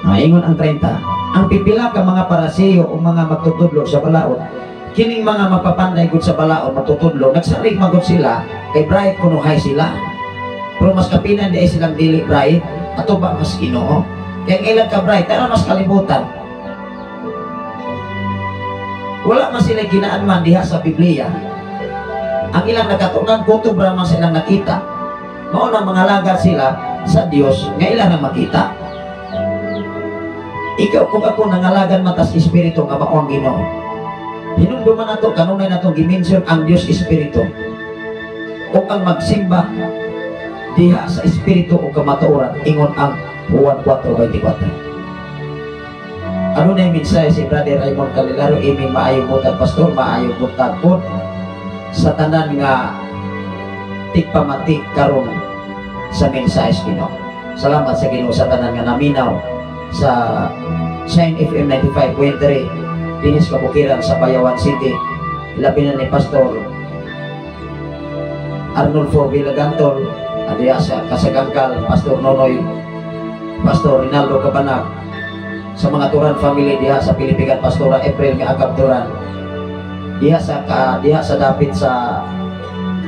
O, ingon ang 30. Ang pipila ka mga Paraseo o mga magtutudlo sa balaod, kining mga mapapanday gud sa balaod magtutudlo, nagsalig magud sila kay bright kunuhay sila. Pero mas kapinan di ay silang dili bright, ato ba mas Ginoo? Kaya ang ilang ka bright, tara mas kalibutan. Wala man sila ginaan man diha sa Biblia. Ang ilang nakatunan, kutob ra man silang nakita. Mao nang mga lagad sila sa Dios nga ilang nang makita. Ikaw kung ako nangalagan matas espiritu nga mao ang Ginoo. Hinumduman nato kanunay natong gi-mention ang Dios espiritu. O ang magsimba diha sa espiritu o kamatuoran, ingon ang Juan 4:24. Ano na yung mensahe si Brother Raymond Candelario, iming maayong buntag pastor, maayong buntag po sa tanan nga tigpamati karon sa mensahe sa Ginoo. Salamat sa Ginoo sa tanan nga naminaw sa Shine FM 95.3 dinis kabukiran sa Bayawan City. Ilabi na ni Pastor Arnulfo Villagantol, adiya sa Kasagangkal, Pastor Nonoy, Pastor Rinaldo Cabanag, sa mga Turan family diha sa Pilipigan, Pastora April nga Agap Turan, diha sa dapit sa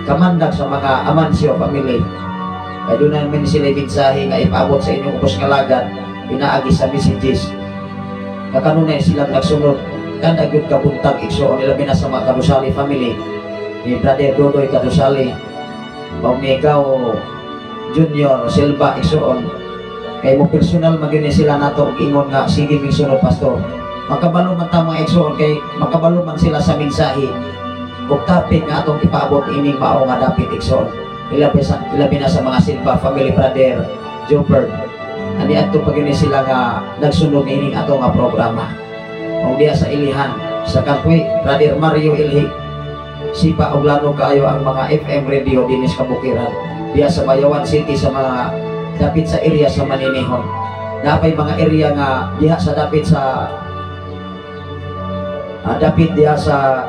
kamandag sa mga Amancio family. Kay doon namin sila mensahe nga ipaabot sa inyong ubos nga lagad, pinaagi sa messages. Kakanunay silang nagsunod kada gyud kabuntag igsoon, ilabi na sa mga Kadusali family ni Brother Dodoy Kadusali o ni ikaw Junior Silva igsoon. Kay mo personal magyud ni sila nato og ingon nga sige ming sunod pastor. Makabalo man ta mga igsoon kay makabalo man sila sa mensahe ug topic nga atong ipaabot ining mao nga dapit igsoon. Ilabi na sa mga Silva family, Brother Jobert. Ani adto pa gyud ni sila nga nagsunod niining ato nga programa. Og diha sa Ilihan sa Kampui, Brother Mario Ilhi, sipa og lano kaayo ang mga FM radio dinis kabukiran. Diha sa Bayawan City sa mga dapit sa area sa Maninihon. Napay mga area nga diha sa dapit sa dapit diha sa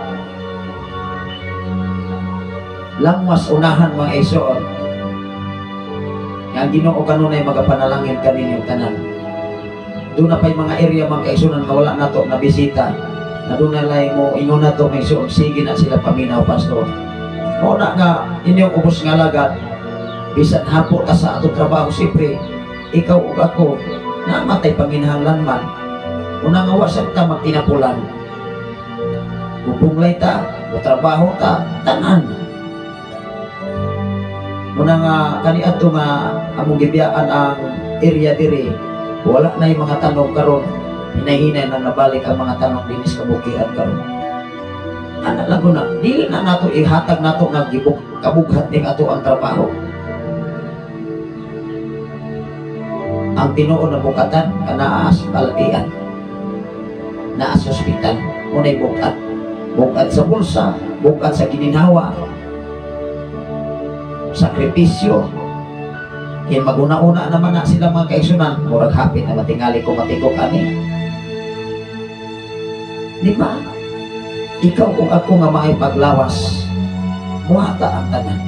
Langwas unahan mga igsoon. Nga ang Ginoo kanunay magapanalangin kaninyong tanan. Doon na pa'y mga area, mga kaigsunan, nga wala nato na bisita. Na doon na lang mo ingon nato may suon, sige na sila paminaw, pastor. Mao na nga inyong ubos nga alagad, bisan hapo ta sa atong trabaho, siyempre ikaw ug ako namatay panginahanglan man. Una nga wa sad ta magtinapulan. Mupunglay ta, trabaho ta, tanan. Muna nga kaniadto nga among gibiyaan ang area diri, wala na yung mga tanong karon, hinay-hinay na nabalik ang mga tanong dinis kabukiran karon. Ana lang na, dili na nato ihatag nato nga gibuk kabughat ning ato ang trabaho. Ang tinuod na bukatan kanaa sa balatian. Naa sa ospital, unay bukat. Bukat sa bulsa, bukat sa gininhawa. Sakripisyo. Kaya maguna-una naman na sila mga kaigsunan, murag hapit na matingali ko matikok ani. Di ba? Ikaw ug ako nga maay paglawas, muhata ang tanan.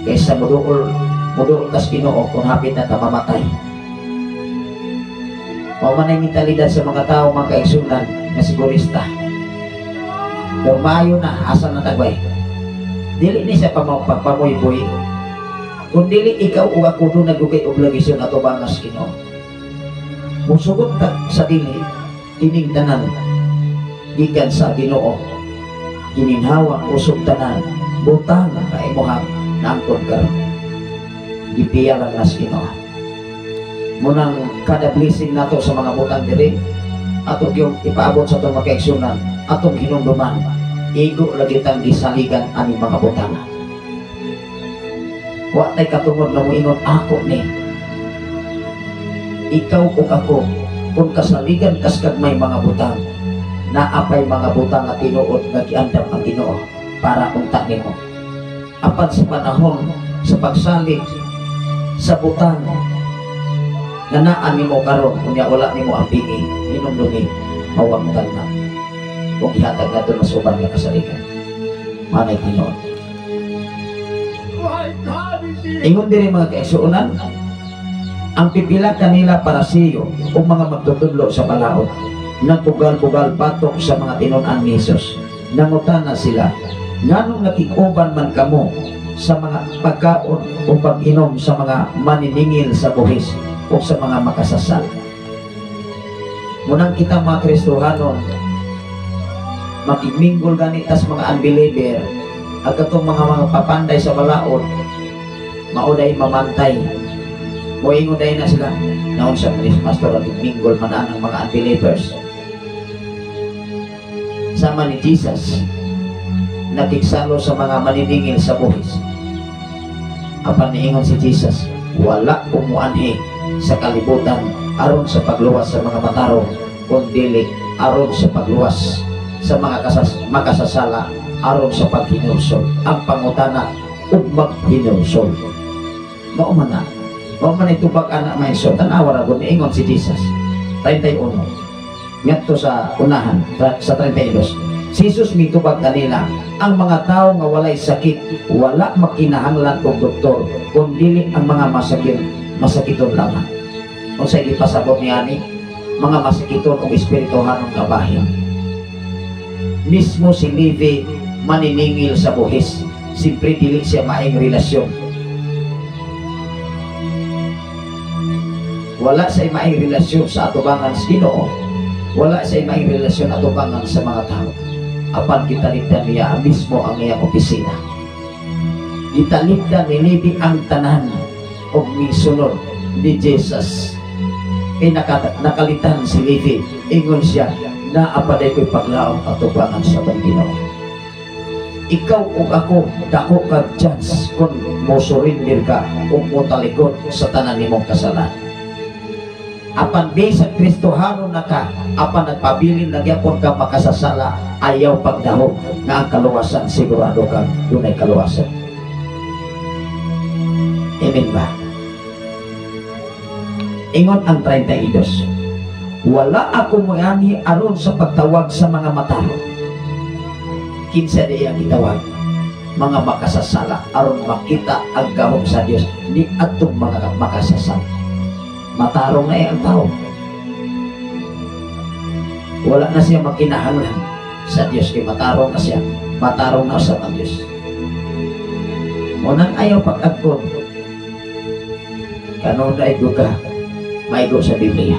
Kaysa muduol, muduol tas Ginoo kung hapit na ta mamatay. Mao man ay mentalidad sa mga tao, mga kaigsunan, nga sigurista. Pero maayo na, asa na tagbay. Dili ni siya pagpamuyboy. Kung dili ikaw o ako doon nagugay obligasyon ato bangas Ginoo. Musugot ta sa dili, kining tanan gikan sa Ginoo. Gininhawa usog tanan, butang ka imuhang naangkon karon. Gipiya lang nas Ginoo. Munang kada blessing nato sa mga butang diri, atong yung ipaabot sa atong makaigsunan, atong hinumduman, igo lagi tang gisaligan ani mga butang. Wa tay katungod nga moingon ako ni. Ikaw ug ako, kung kasaligan kas kagmay mga butang, naapay mga butang nga tinuod nga giandam ang Ginoo para unta nimo. Apan sa panahon sa pagsalig sa butang nga naa nimo karon, unya wala nimo ang pingi, hinumdumi mawangtan na. Kung ihatag nato na suban nga kasaligan, manay tinuod. Ingon diri mga kaigsuonan, ang pipila kanila parasiyo o mga magtutudlo sa balaod, nagbugal-bugal batok sa mga tinun-an ni Jesus. Nangutana sila, nganong nakikuban man kamo sa mga pagkaon o pag-inom sa mga maniningil sa buhis o sa mga makasasal? Munang kita mga Kristohanon, makigminggol gani tas mga unbeliever, at katong mga papanday sa balaod, mauday mamantay. Moingon day na sila, naon sa mga pastor at minggol man ang mga unbelievers. Sama ni Jesus, nakiksalo sa mga maniningil sa buhis. Apan niingon si Jesus, wala umuanhi sa kalibutan aron sa pagluwas sa mga matarong, kundili aron sa pagluwas sa mga makasasala, aron sa paghinulsol. Ang pangutana ug maghinulsol. Mao man na. Mao man itubag ana maesyo. Tan-awa ra gud niingon si Jesus. 31. Ngadto sa unahan sa 32. Si Jesus mitubag kanila, ang mga tao nga walay sakit, wala makinahanglan og doktor, kundili ang mga masakit, masakiton lamang. Unsay gipasabot niani? Mga masakiton og espirituhanong kabahin. Mismo si Levi maniningil sa buhis. Siyempre dili siya maing relasyon. Wala siya maing relasyon sa atubangan sa Ginoo. Wala siya maing relasyon atubangan sa mga tao. Apan gitalikdan niya mismo ang iyang opisina. Gitalikdan ni Levi ang tanan og misunod ni Jesus. Kay nakalitan si Levi, ingon siya, naapaday ko'y paglaom atubangan sa atong Ginoo. Ikaw ug ako, dako kag chance kung mosurrender ka ug motalikod sa tanan nimong kasalanan. Apan bisan Kristohanon na ka, apan nagpabilin na gyapon ka makasasala, ayaw pagdahom nga ang kaluwasan, sigurado ka dunay kaluwasan. Amen ba? Ingon ang 32, wala ako moanhi aron sa pagtawag sa mga matarong. Kinsa di ang gitawag? Mga makasasala aron makita ang gahom sa Dios ni atong mga makasasala. Matarong na ang tao. Wala na siya makinahanglan sa Dios kay matarong na siya, matarong na sa ang Dios. Unang ayaw pag-agkon, kanunay ka maigo sa Biblia.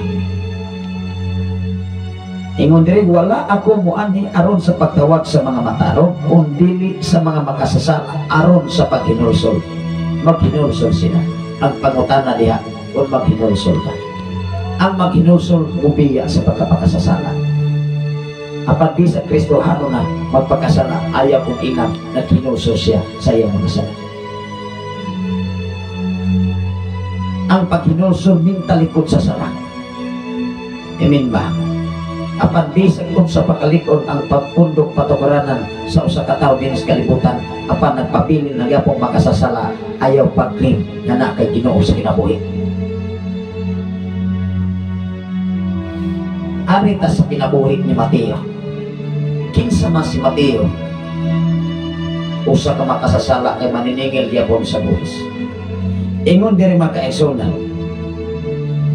Ingon diri, "Wala ako muanhi aron sa pagtawag sa mga matarong, kun dili sa mga makasasala aron sa paghinulsol. Maghinulsol sila." Ang pangutana diha, kung maghinulsol ka. Ang maghinulsol, mubiya sa pagkapakasasala. Apan bisan Kristohano na magpakasala, ayaw kong inam, naghinulsol siya sa iyang mga sala. Ang paghinulsol mintalikod sa sala. Amen ba? Apan bisag unsa pakalikon ang pagpundok patukaranan sa usa ka tawo dinhi sa kalibutan, apan nagpabilin na gyapong makasasala, ayaw pag-claim nga naa kay Ginoo sa kinabuhi. Ari ta sa kinabuhi ni Mateo. Kinsa man si Mateo? Usa ka makasasala kay maniningil gyapon sa buhis. Ingon diri, mga kaigsuonan,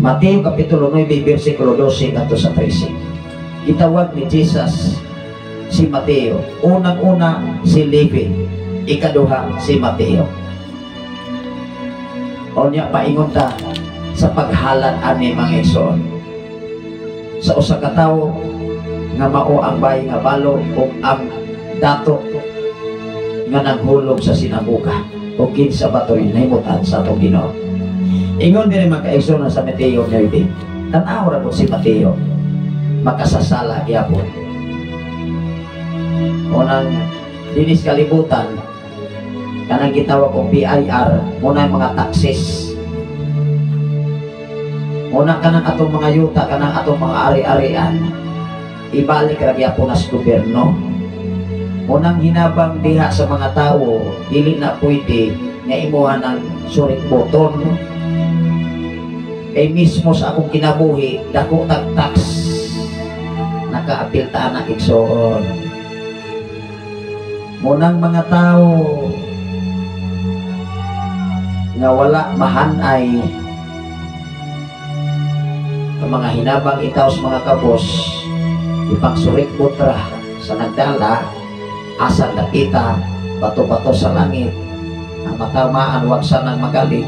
Mateo Kapitulo 9, versikulo 12 ngadto sa 13. Gitawag ni Jesus si Mateo. Unang-una si Levi, ikaduha si Mateo. Unya paingon ta sa paghalan ani, mga igsoon, sa usa ka tawo nga mao ang bay nga balo ug ang dato nga nanghulog sa sinabuka o kinsa ba to'y nahimutan sa atong Ginoo. Ingon diri, mga kaigsoon, sa Mateo 9, tan-aw ra po si Mateo, makasasala gyapon. Unang dinis kalibutan, kanang gitawag og BIR, muna ang mga taxes. Muna kanang atong mga yuta, kanang atong mga ari-arian, ibalik ra gyapon na sa gobyerno. Unang hinabang diha sa mga tao, dili na pwede nga imuha ng surik boton. Kay mismo sa akong kinabuhi, dako tag tax. Nakaapil ta na, igsoon. Munang mga tao nga wala mahanay ang mga hinabang itaw sa mga kabos, ipangsurik butra sa nagdala, asan nakita, bato-bato sa langit, ang matamaan wag sanang magalit.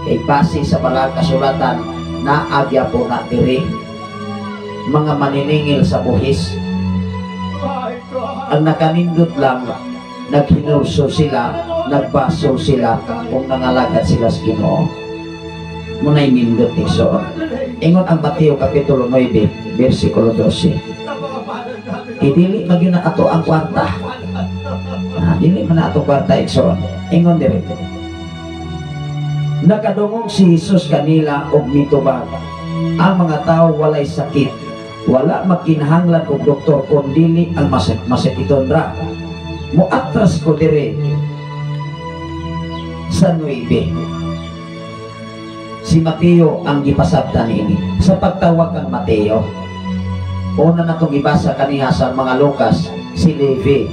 Kay base sa balang kasulatan, naagya po na diri mga maniningil sa buhis. Ang nakanindot lang, naghinulsol sila, nagbasol sila, kung nangalagad sila sa Ginoo. Muna'y nindot, igsoon. Ingon ang Mateo Kapitulo 9, versikulo 12. Idili magyud na ato ang kwarta. Ah, dili man na ato kwarta, igsoon. Ingon diri. Nakadungog si Jesus kanila og mitubag, "Ang mga tao walay sakit, wala makinahanglan og doktor kun dili ang masakiton ra." Muatras ko diri sa 9. Si Mateo ang gipasabtan niini. Sa pagtawag kang Mateo, una na itong gibasa kaniha sa mga Lucas, si Levi.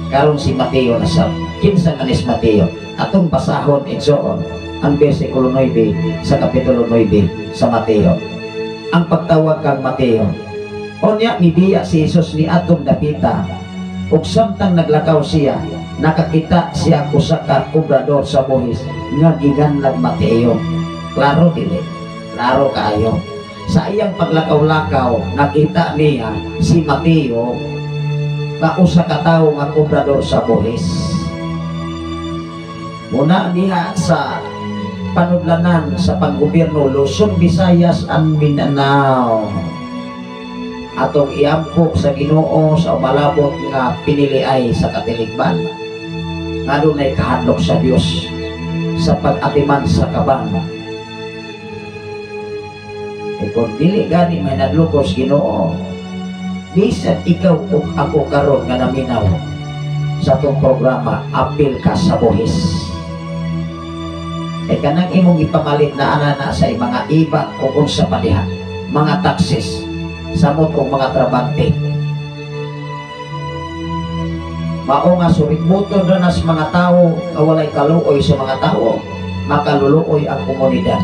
Karon si Mateo na sa kinsa nga ni si Mateo. Atong basahon, igsoon, ang versikulo 9 sa Kapitulo 9 sa Mateo. Ang pagtawag kang Mateo. Unya mibiya si Jesus ni atong dapita ug samtang naglakaw siya, nakakita siya usa ka kobrador sa buhis nga giganlag Mateo. Klaro dili? Klaro kaayo. Sa iyang paglakaw-lakaw, nakita niya si Mateo nga usa ka tawo nga kobrador sa buhis. Muna diha sa panudlanan sa panggobyerno Luzon, Visayas and Mindanao. Atong iampo sa Ginoo sa umalabot nga piniliay sa katilingban nga dunay kahadlok sa Dios sa pag-atiman sa kabang. E kung dili gani may nadlukos Ginoo, bisan ikaw ug ako karon nga naminaw sa atong programa, apil ka sa buhis. E kanang imong ipamalit na ana na sa mga iba o unsa pa diha, mga taxes, samot og mga trabante. Mao nga surigbuton ra na sa mga tawo nga walay kaluoy sa mga tawo, makaluluoy ang komunidad.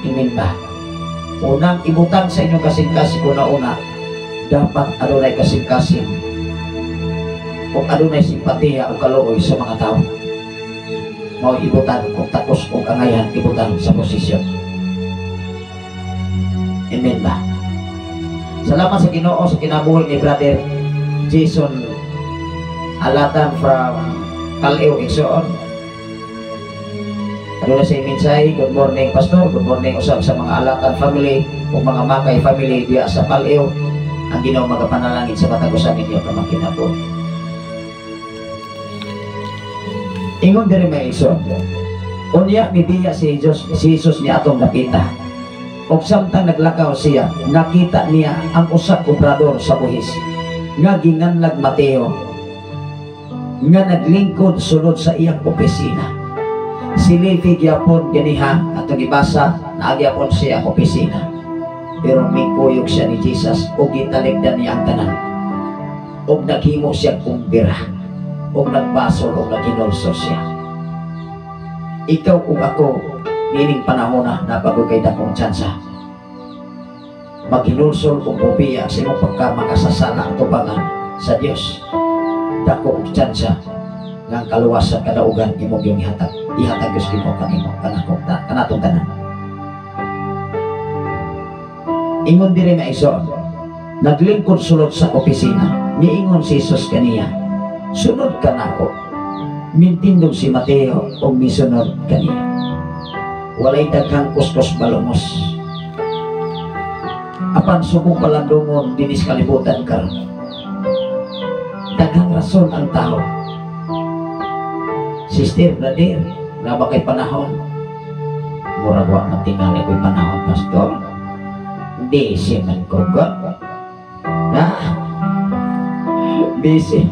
Imin ba? Unang ibutang sa inyong kasing-kasing, una-una, dapat adunay kasing-kasing o adunay simpatiya o kaluoy sa mga tao. Mao ibutang kung takos o kangayan, ibutang sa posisyon. Amen ba? Salamat sa Ginoo sa kinabuhi ni Brother Jason Alatan from Kaleo, Igsoon. Aduna sa mensahe, good morning, Pastor, good morning usab sa mga Alatan family o mga Makay family diya sa Paleo. Ang Ginoo magapanalangin sa matag usa ninyo ka makinabuhi. Ingon diri, mga igsoon. Unya mibiya si Jesus, si Jesus ni atong dapita. Og samtang naglakaw siya, nakita niya ang usa kobrador sa buhis nga ginganlag Mateo nga naglingkod sulod sa iyang opisina. Si Levi gyapon ganiha atong gibasa, naagyapon siya ang opisina. Pero mikuyog siya ni Jesus ug gitalikdan niya ang tanan. Ug naghimo siya kumbira ug nagbasol ug naghinulsol siya. Ikaw ug ako nining panahon na nabago kay dakong tsansa. Maghinulsol ug mubiya sa imong pagkamakasasala ang tubangan sa Dios. Dako og tsansa nga ang kaluwasan kadaugan imong yung ihatag. Ihatag Dios kimo kanimo kanakong ta kanatong tanan. Ingon diri, mga igsoon, naglingkod sulod sa opisina, niingon si Jesus kaniya, "Sunod ka nako." Mintindog si Mateo o misunod kaniya. Walay daghang kuskus balungos. Apan subong palandungon dinis kalibutan karon. Daghang rason ang tao. Sister, brother, naa ba kay panahon? Murag wa man tingali ko'y panahon, Pastor. Busy man ko ka. Ha? Busy.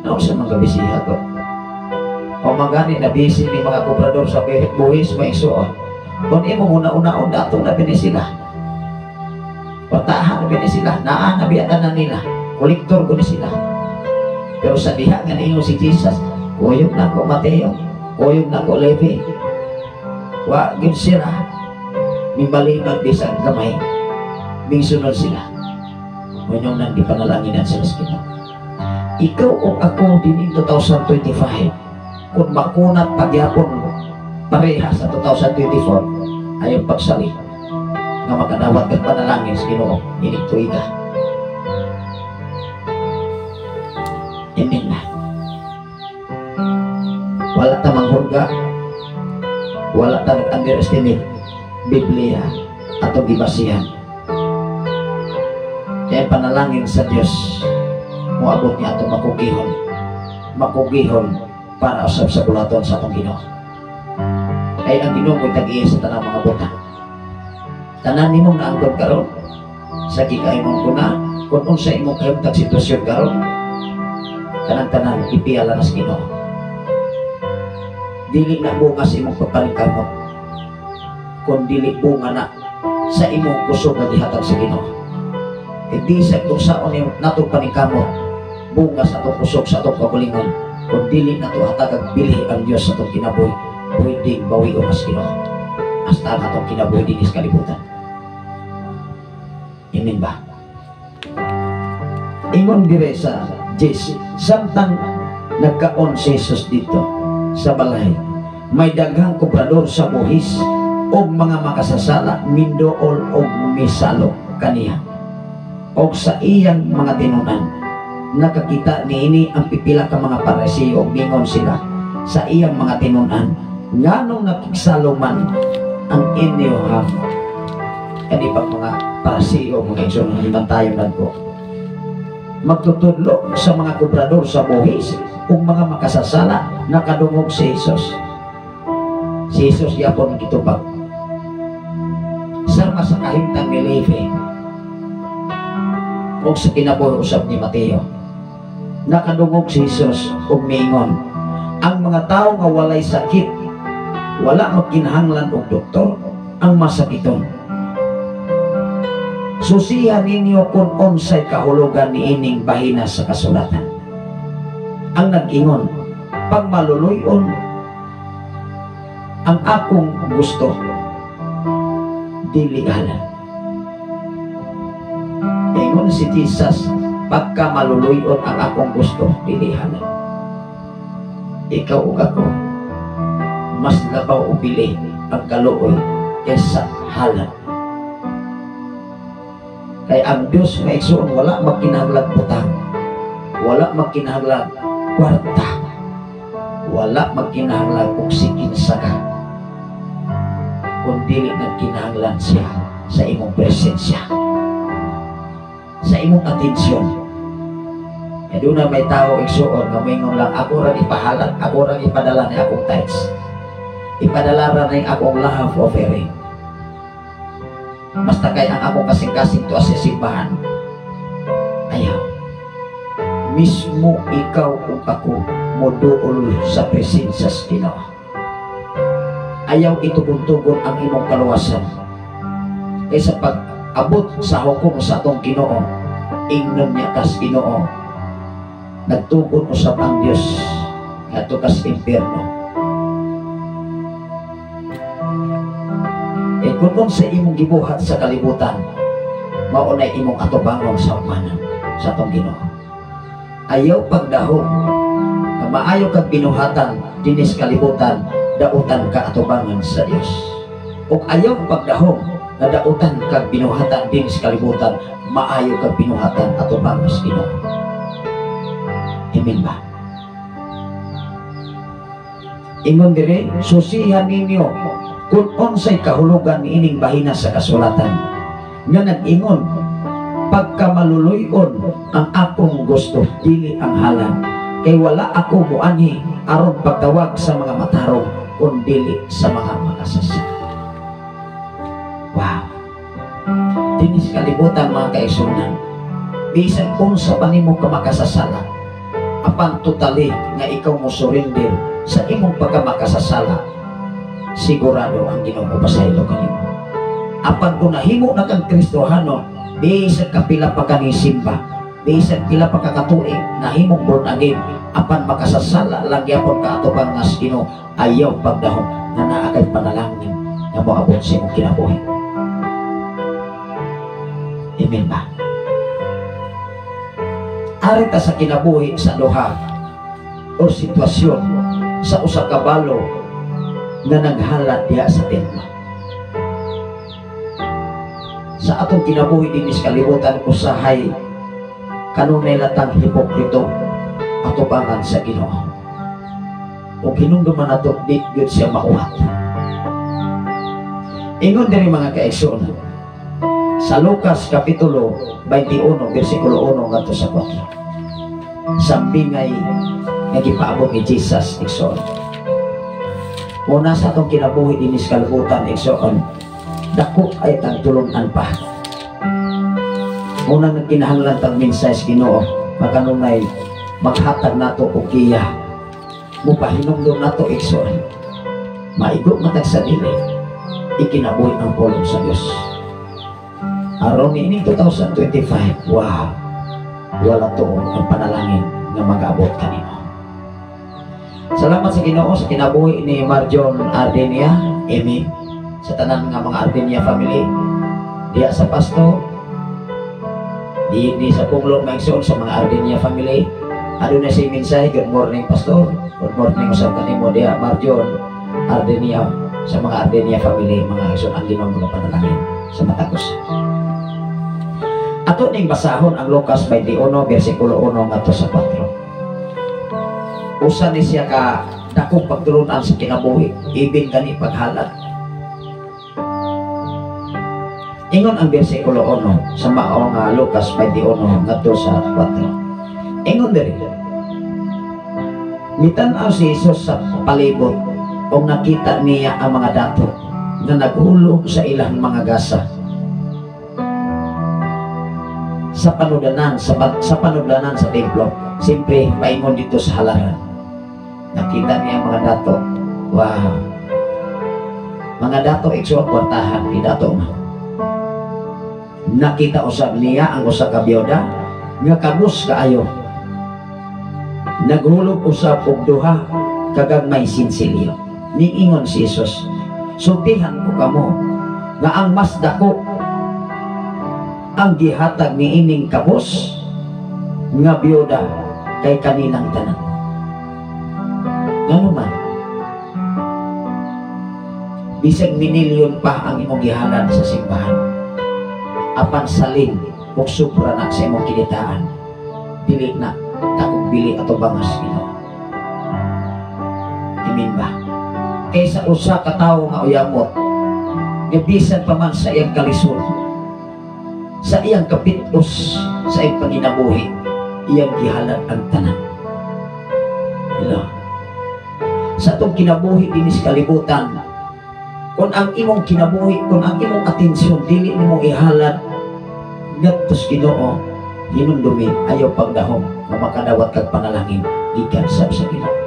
Ano sa mga bisiha ko? O magani na busy ni mga kobrador sa buhis, mga igsoon. Kung imong una-unaon, dato na bini sila. Patahan na bini sila. Naa na biya na nila. Kolektor ko ni sila. Pero sa diha nga niingon si Jesus, "Kuyog na ko, Mateo, kuyog na ko, Levi." Wa gyud sila mibalibag bisan gamay. Mingsunod sila. Unyong nang di panalanginan sila sa Ginoo. Ikaw o ako din in 2025, kung makunat pagyapon pareha sa 2024, ayaw pagsali nga makadawat kag panalangin sa Ginoo inig tuiga. Amen na. Wala ta manghurga, wala ta nag-underestimate Biblia atong gibasihan. Kaya panalangin sa Dios moabot niya atong makugihon. Makugihon para usab sa bulaton sa atong Ginoo. Kay ang Ginoo mo'y tag-iya sa tanang mga butang. Tanan nimong naangkon karon sa gikaimon ko na kung unsa imong kahimtang sitwasyon karon, kanang tanan ipiyala na sa Ginoo. Dili na bunga sa imong pagpaningkamot, kun dili bunga na sa imong kusog nga gihatag sa Ginoo. Hindi sa kung saon yung natong paningkamot bunga sa atong kusog, sa atong kaugalingon, kung dili nato hatagag bilhi ang Dios sa atong kinabuhi, pwedeng bawion sa Ginoo hasta ang atong kinabuhi dinhi sa kalibutan. Amen ba? Ingon dire sa Jesus, samtang nagkaon si Jesus dito sa balay, may daghang kobrador sa buhis og mga makasasala mindool og misalo kaniya. Og sa iyang mga tinunan, nakakita niini ang pipila ka mga Parisiyo og mingon sila sa iyang mga tinunan, "Nganong nakigsalo man ang inyong kani pang mga Parisiyo?" Mga igsoon, tayo nagko magtutudlo sa mga kobrador sa buhis ug mga makasasala. Nakadungog si Jesus. Si Jesus yapon gitubag sama sa kahimtang ni Levi ug sa kinabuhi usab ni Mateo. Nakadungog si Jesus ug miingon, "Ang mga tao nga walay sakit wala magkinahanglan og doktor, ang masakiton. Susihan ninyo kung unsay kahulugan niining bahina sa kasulatan. Ang nag-ingon, 'Pagmaluluyon ang akong gusto, Dili halad. Ingon si Jesus, pagka maluluyon ang akong gusto, dili halad. Ikaw ug ako, mas labaw o pili ang kaluoy kaysa halad. Kay ang Diyos nga, igsuon, wala magkinahanglag butang, wala magkinahanglag kwarta, wala magkinahanglag og sikinsa ka, kung dili nagkinahanglan siya sa imong presensya, sa imong atensyon. Kaya doon na may tao, igsuon, nga moingon lang, "Ako ra ipahalad, ako ra ipadala ni akong tithes. Ipadala ra ni akong love offering. Basta kay ang akong kasing-kasing to sa simbahan." Ayaw. Mismo ikaw ug ako moduol sa presensya sa Ginoo. Ayaw itugon-tugon ang imong kaluwasan. Kaysa pag-abot sa hukom sa atong Ginoo, ingnon niya kas Ginoo, nagtugon usab ang Dios ngadto kas impierno. Eh kung sa imong gibuhat sa kalibutan, mao na imong atubangon sa umanan sa atong Ginoo. Ayaw pagdahom nga maayo kag binuhatan dinis kalibutan, dautan ka atubangan sa Dios. Ug ayaw pagdahom nga dautan kag binuhatan dinis kalibutan, maayo kag binuhatan atubangan sa Ginoo. Amen ba? Ingon dire, susihan ninyo kung unsay kahulugan niining bahina sa kasulatan nga nag-ingon, pagka maluluyon ang akong gusto, dili ang halad. Kay wala ako muanhi aron pagtawag sa mga matarong, kun dili sa mga makasasala. Wow. Dinis kalibutan, mga kaigsuonan, bisan unsa pa nimo ka makasasala, apan totally nga ikaw mo surrender sa imong pagkamakasasala, sigurado ang Ginoo pasaylo kanimo. Apan kung nahimo na kang Kristohano, bisan kapila pa ka ni simba, bisan pila pa ka katuig nahimong born again, apan makasasala lang gyapon ka atubang nga sa Ginoo, ayaw pagdahom na naa kay panalangin nga moabot sa imong kinabuhi. Amen ba? Ari ta sa kinabuhi sa duha o sitwasyon sa usa ka balo nga naghalad diha sa templo. Sa atong kinabuhi dinis kalibutan, usahay kanunay latang hipokrito atubangan sa Ginoo. O hinumduman nato, di gyud siya mauhat. Ingon diri, mga kaigsoon, sa Lucas Kapitulo 21 versikulo 1 ngadto sa 4. Sa bingay nga gipaabot ni Jesus, igsoon. Una sa atong kinabuhi dinis kalibutan, igsoon, dako ay tagtulungan pa. Unang nagkinahanglan tag mensahe sa Ginoo, makanunay maghatag nato og giya. Mupahinumdom nato, igsoon. Maigo matag sa dili, ikinabuhi ang pulong sa Dios. Aron niining 2025, wow, wala tuon ang panalangin nga mag-abot kanimo. Salamat sa Ginoo sa kinabuhi ni Marjon Ardenia, Amen. Sa tanan nga mga Ardenia family, diya sa Pasto, di sa Punglong, maigsoon, sa mga Ardenia family, aduna si mensahe. Good morning, Pastor. Good morning usab kanimo diya, Marjon Ardenia, sa mga Ardenia family, mga igsoon, ang Ginoo mga panalangin sa matagos. Ato ning basahon ang Lucas 21 versikulo 1 ngadto sa 4. Usa ni siya ka dakong pagtulunan sa kinabuhi, ibin gani paghalad. Ingon ang versikulo 1 sa mao nga Lucas 21 ngadto sa 4. Ingon diri, mitan-aw si Jesus sa palibot ug nakita niya ang mga dato nga naghulog sa ilang mga gasa sa panudanan sa templo. Siyempre, paingon dito sa halaran. Nakita niya ang mga dato. Wow. Mga dato, igsoon, kwartahan, di dato man. Nakita usab niya ang usa ka biyuda nga kabus kaayo. Naghulog usab og duha ka gagmay sinsilyo. Niingon si Jesus, "Sultihan ko kamo, Nga ang mas dako ang gihatag niining kabos nga biyuda kay kanilang tanan. Ngano man? Bisag minilyon pa ang imong gihalad sa simbahan, apan salin ug sobra na sa imong kinitaan, dili na takog bili ato bangas Ginoo. Amen ba? Kaysa usa ka tawo nga uyamot, nga bisan pa man sa iyang kalisod, sa iyang kapitos, sa iyang panginabuhi, iyang gihalad ang tanan. Hello. Sa atong kinabuhi dinhi sa kalibutan, kung ang imong kinabuhi, kung ang imong atensyon dili nimo ihalad ngadto sa Ginoo, hinumdumi, ayaw pagdahom nga makadawat kag panalangin gikan sab sa Ginoo.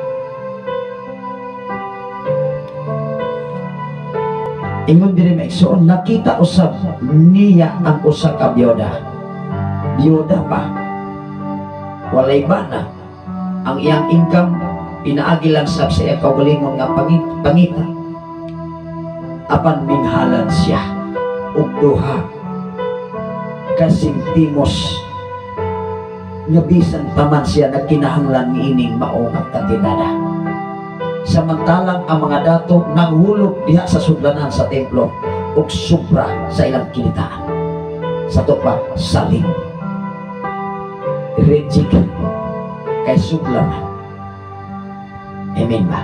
Ingon diri, mga igsoon, nakita usab niya ang usa ka biyuda. Biyuda pa. Walay bana. Ang iyang income pinaagi lang sab sa iyang kaugalingon nga pangita. Apan minghalan siya og duha ka sentimos nga bisan pa man siya nagkinahanglan niining mao nga kantidad. Samantalang ang mga dato nanghulog diha sa sudlanan sa templo ug sobra sa ilang kinitaan. Sa to pa saling reject kay sobra man. Amen ba?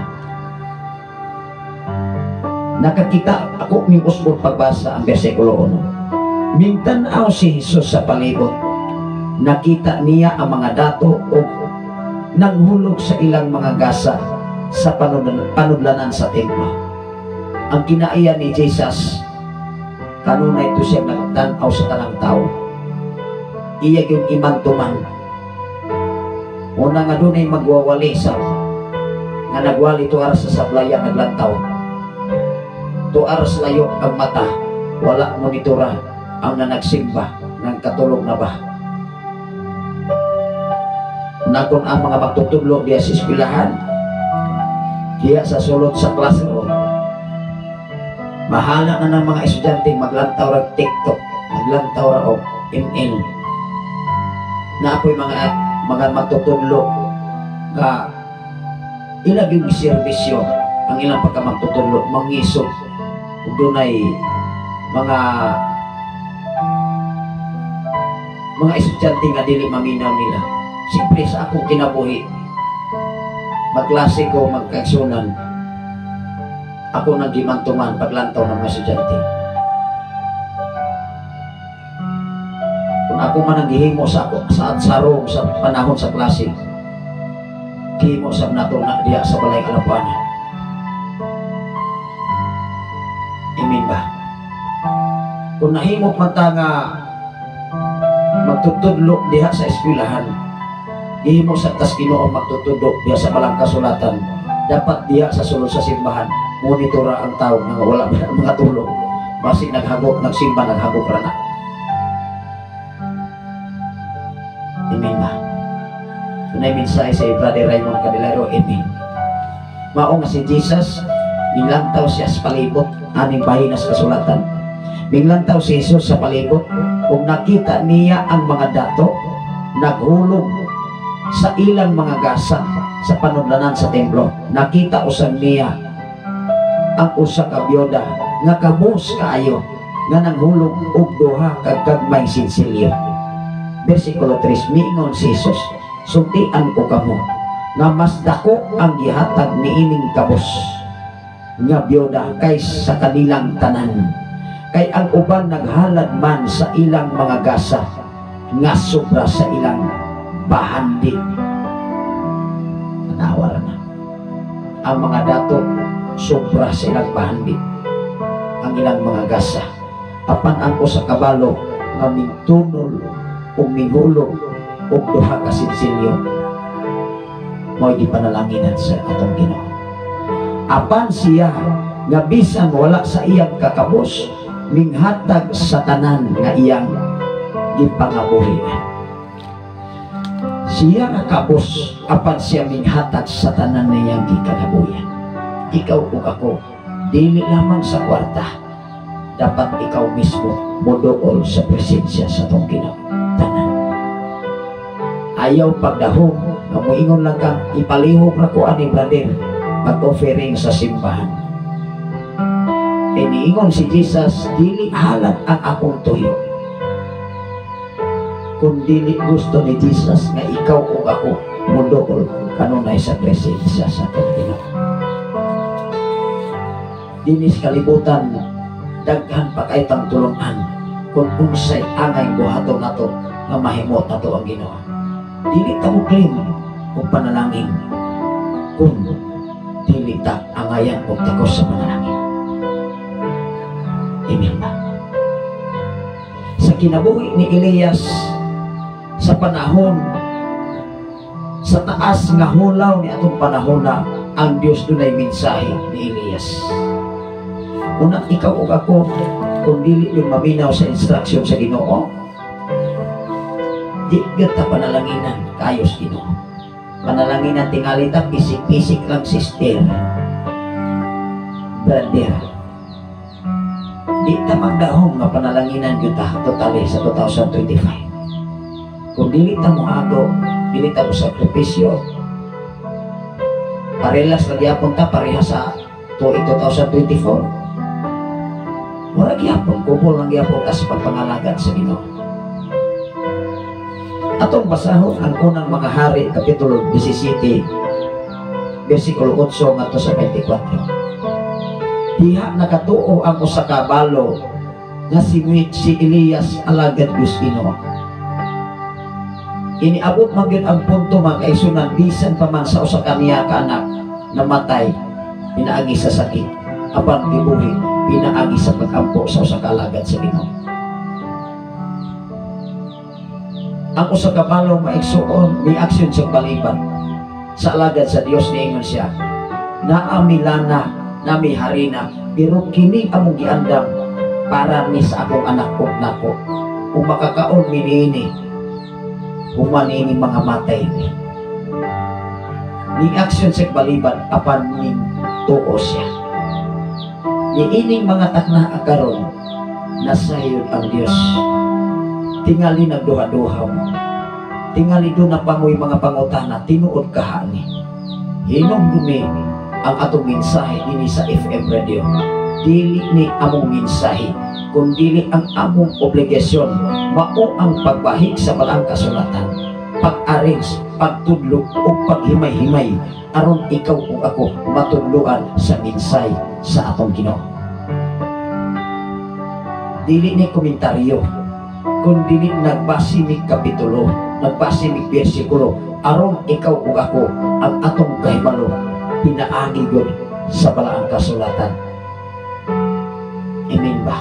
Nakakita ako ning usbon pagbasa ang bersikulo 1. Mingtan-aw si Jesus sa palibot. Nakita niya ang mga dato ug nanghulog sa ilang mga gasa sa panudlanan sa templo. Ang kinaiya ni Jesus, kanunay ito siya nagtan-aw sa tanang tao. Iya yung imantuman. Una nga dunay magwawali sa nga nagwali tuara sa sablaya naglantaw. Tuara sa layo ang mata, wala monitora ang nanagsimba ng katulog na ba. Nakon ang mga magtutudlo diya sa eskwelahan, diya sa sulod sa classroom, bahala na ng mga estudyante maglantaw ra TikTok, maglantaw ra og ML. Na ako'y mga magtutudlo nga ilag yung serbisyo ang ilang pagkamagtutudlo, mangisog ug dunay mga estudyante nga dili maminaw nila. Siyempre sa akong kinabuhi, magklase ko, magkaigsunan, ako nang gimantuman paglantaw ng mga estudyante. Kung ako man ang gihimo sa ako, sa sarong sa panahon sa klase, gihimo sa nato na diya sa balay Kalapuanan. Amen ba? Kung nahimo man ta nga magtutudlo diha sa eskwelahan, gihimo sa tas Ginoo magtutudlo diha sa balang kasulatan, dapat diha sa sulod sa simbahan monitora ang tao nga wala mga tulog, basig naghagok, nagsimba, naghagok ra na. Amen ba? Dunay mensahe sa Brother Raymond Candelario. Amen. Mao nga si Jesus nilantaw siya sa palibot aning bahin sa kasulatan. Minglantaw si Jesus sa palibot ug nakita niya ang mga dato naghulog sa ilang mga gasa sa panudlanan sa templo. Nakita usab niya ang usa ka biyuda nga kabus kaayo nga nanghulog og duha ka gagmay sinsilyo. Bersikulo 3, miingon si Jesus, sultian ko kamo nga mas dako ang gihatag niining kabus nga biyuda kaysa kanilang tanan. Kay ang uban naghalad man sa ilang mga gasa nga sobra sa ilang bahandi. Tanawa na. Ang mga dato sobra sa ilang bahandi ang ilang mga gasa. Apan ang usa ka balo nga mingtunol ug minghulog og duha ka sinsilyo, mao'y gipanalanginan sa atong Ginoo. Apan siya nga bisan wala sa iyang kakabos, minghatag sa tanan nga iyang gipangabuhian. Siya nga kabos, apan siya minghatag sa tanan nga iyang gikanabuhian. Ikaw ug ako, dili lamang sa kwarta, Dapat ikaw mismo moduol sa presensya sa atong Ginoo. Tanan. Ayaw pagdahom nga moingon lang kang ipalihok ra ko ani, brother, pag-offering sa simbahan. Iniingon si Jesus, "Dili halad ang akong tuyo." Kung dili gusto ni Jesus nga ikaw ug ako moduol kanunay sa presensya sa atong Ginoo. Dinis kalibutan, daghan pa kay tang tulungan kung unsay angay buhaton nato nga mahimot nato ang Ginoo. Dili ta mo claim og panalangin kung dili ta angayan og takos sa panalangin. Amen ba? Sa kinabuhi ni Elias, sa panahon sa taas nga hulaw ni atong panahon na ang Dios dunay mensahe ni Elias. Una, ikaw ug ako, kung dili yung maminaw sa instruction sa Ginoo, di gyud ta panalanginan kayos Ginoo. Panalanginan tingali ta pisik-pisik lang, sister. Brother. Di ta magdahom nga panalanginan gyud ta totally sa 2025. Kung dili ta mohago, dili ta mo sakripisyo, parelas na gyapon ta pareha sa tuig 2024. Wala gyapon, kubol lang gyapon ta sa pagpangalagad sa Ginoo. Atong basahon ang Unang Mga Hari, Kapitulo 17, versikulo 8 ngadto sa 24. Diha nakatuo ang usa ka balo nga si Elias alagad Dios Ginoo. Iniabot man gyud ang punto, mga kaigsuonan, bisan pa man sa usa ka niya ka anak namatay pinaagi sa sakit, apan gibuhi pinaagi sa pag-ampo sa usa ka alagad sa Ginoo. Ang usa ka balo, maigsuon, may aksyon sa baliban sa alagad sa Dios. Niingon siya, "Naa mi lana, nami harina, pero kini among giandam para ni sa akong anak ug nako. Kung makakaon mi niini, human ini mga matay ni." Ni aksyon sa baliban, apan ning tuo siya. Ni ining mga takna karon, nasayod ang Dios. Tingali nagduha-duha mo. Tingali duna pa mo'y mga pangutana, tinuod kahani. Hinumdumi ang atong mensahe dinhi sa FM Radio. Dili ni among mensahe, kun dili ang among obligasyon, mao ang pagbahig sa balaang kasulatan, pag-arrange, pagtudlo o paghimay-himay aron ikaw ug ako matudloan sa mensahe sa atong Ginoo. Dili ni komentaryo, kun dili nagbase mig kapitulo, nagbase mig bersikulo aron ikaw ug ako ang atong kahibalo pinaagi gyud sa balaang kasulatan. Amen ba?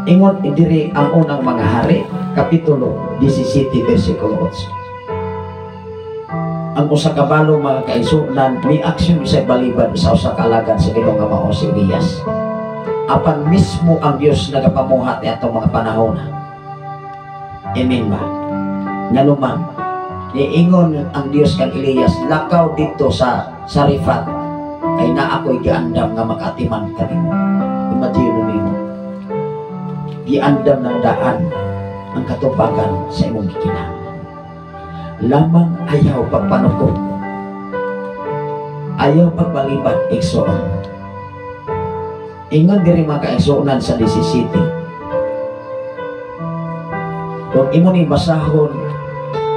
Ingon diri ang Unang Mga Hari, Kapitulo 17, versikulo 8. Ang usa ka balo, mga kaigsuonan, may aksyon sa baliban sa usa ka alagad sa Ginoo nga mao si Elias. Apan mismo ang Dios nagapamuhat ni atong mga panahon. Amen ba? Nganuman, niingon ang Dios kang Elias, "Lakaw dito sa Sarifat, kay naa ako'y giandam nga makatiman kanimo." Imagine nimo, giandam ng daan ang katupagan sa imong gikinahanglan. Lamang ayaw pagpanukod. Ayaw pagbaliban, igsoon. Ingon diri, mga kaigsuonan, sa 17. Kung imo ni basahon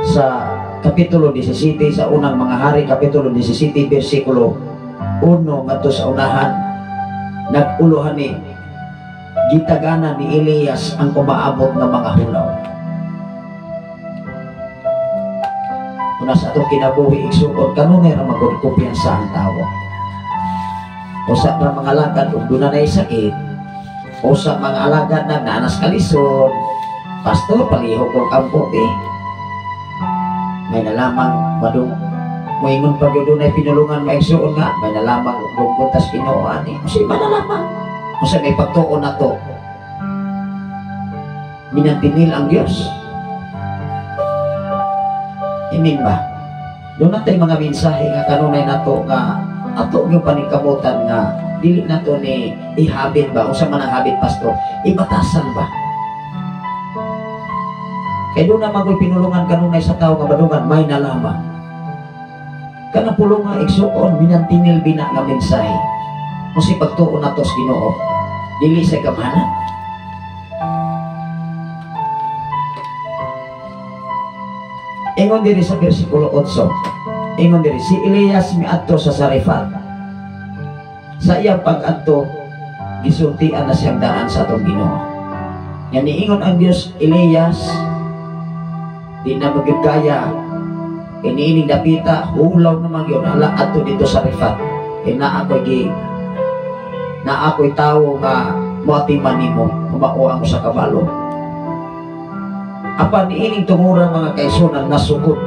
sa Kapitulo 17 sa Unang Mga Hari, Kapitulo 17, versikulo 1 ngadto sa unahan, nag-uluhan ni gitagana ni Elias ang umaabot ng mga hulaw. Una sa atong kinabuhi, igsuon, kanunay ra magud kumpiyansa ang tawo. Usa ra mga alagad ug dunay sakit, usa mga alagad na nanas kalisod, "Pastor, palihog kong kampo eh." May nalamang madung moingon pa gyud dunay pinulungan, maigsuon, nga may nalamang dungkol tas Ginoo ani. Usa iba na lamang. Usa may pagtuon nato. Minantinil ang Dios. Amen ba? Duna tay mga mensahe nga kanunay nato nga ato yung paningkamutan nga dili Dili na to ni ihabit ba? Unsa man ang habit, pastor? Ibatasan ba? Kay doon na magoy pinulungan kanunay sa tao nga badungan, may nalama. Kanang pulong nga, igsuon, minantinil bina nga mensahe. Kung si pagtuon nato sa Ginoo, dili sa gamhanan. Ingon diri sa bersikulo 8. Ingon diri si Elias miadto sa Sarifat. Sa iyang pag-adto, gisultian na siyang daan sa atong Ginoo. Nga niingon ang Dios, Elias, di na magyud kaya iniining dapita, hulaw na magyud ala adto dito sa Sarifat. Kay naa ako'y tawo nga moatiman nimo, mao ang usa ka balo. Apan niining tungura mga kaisunan, nasukod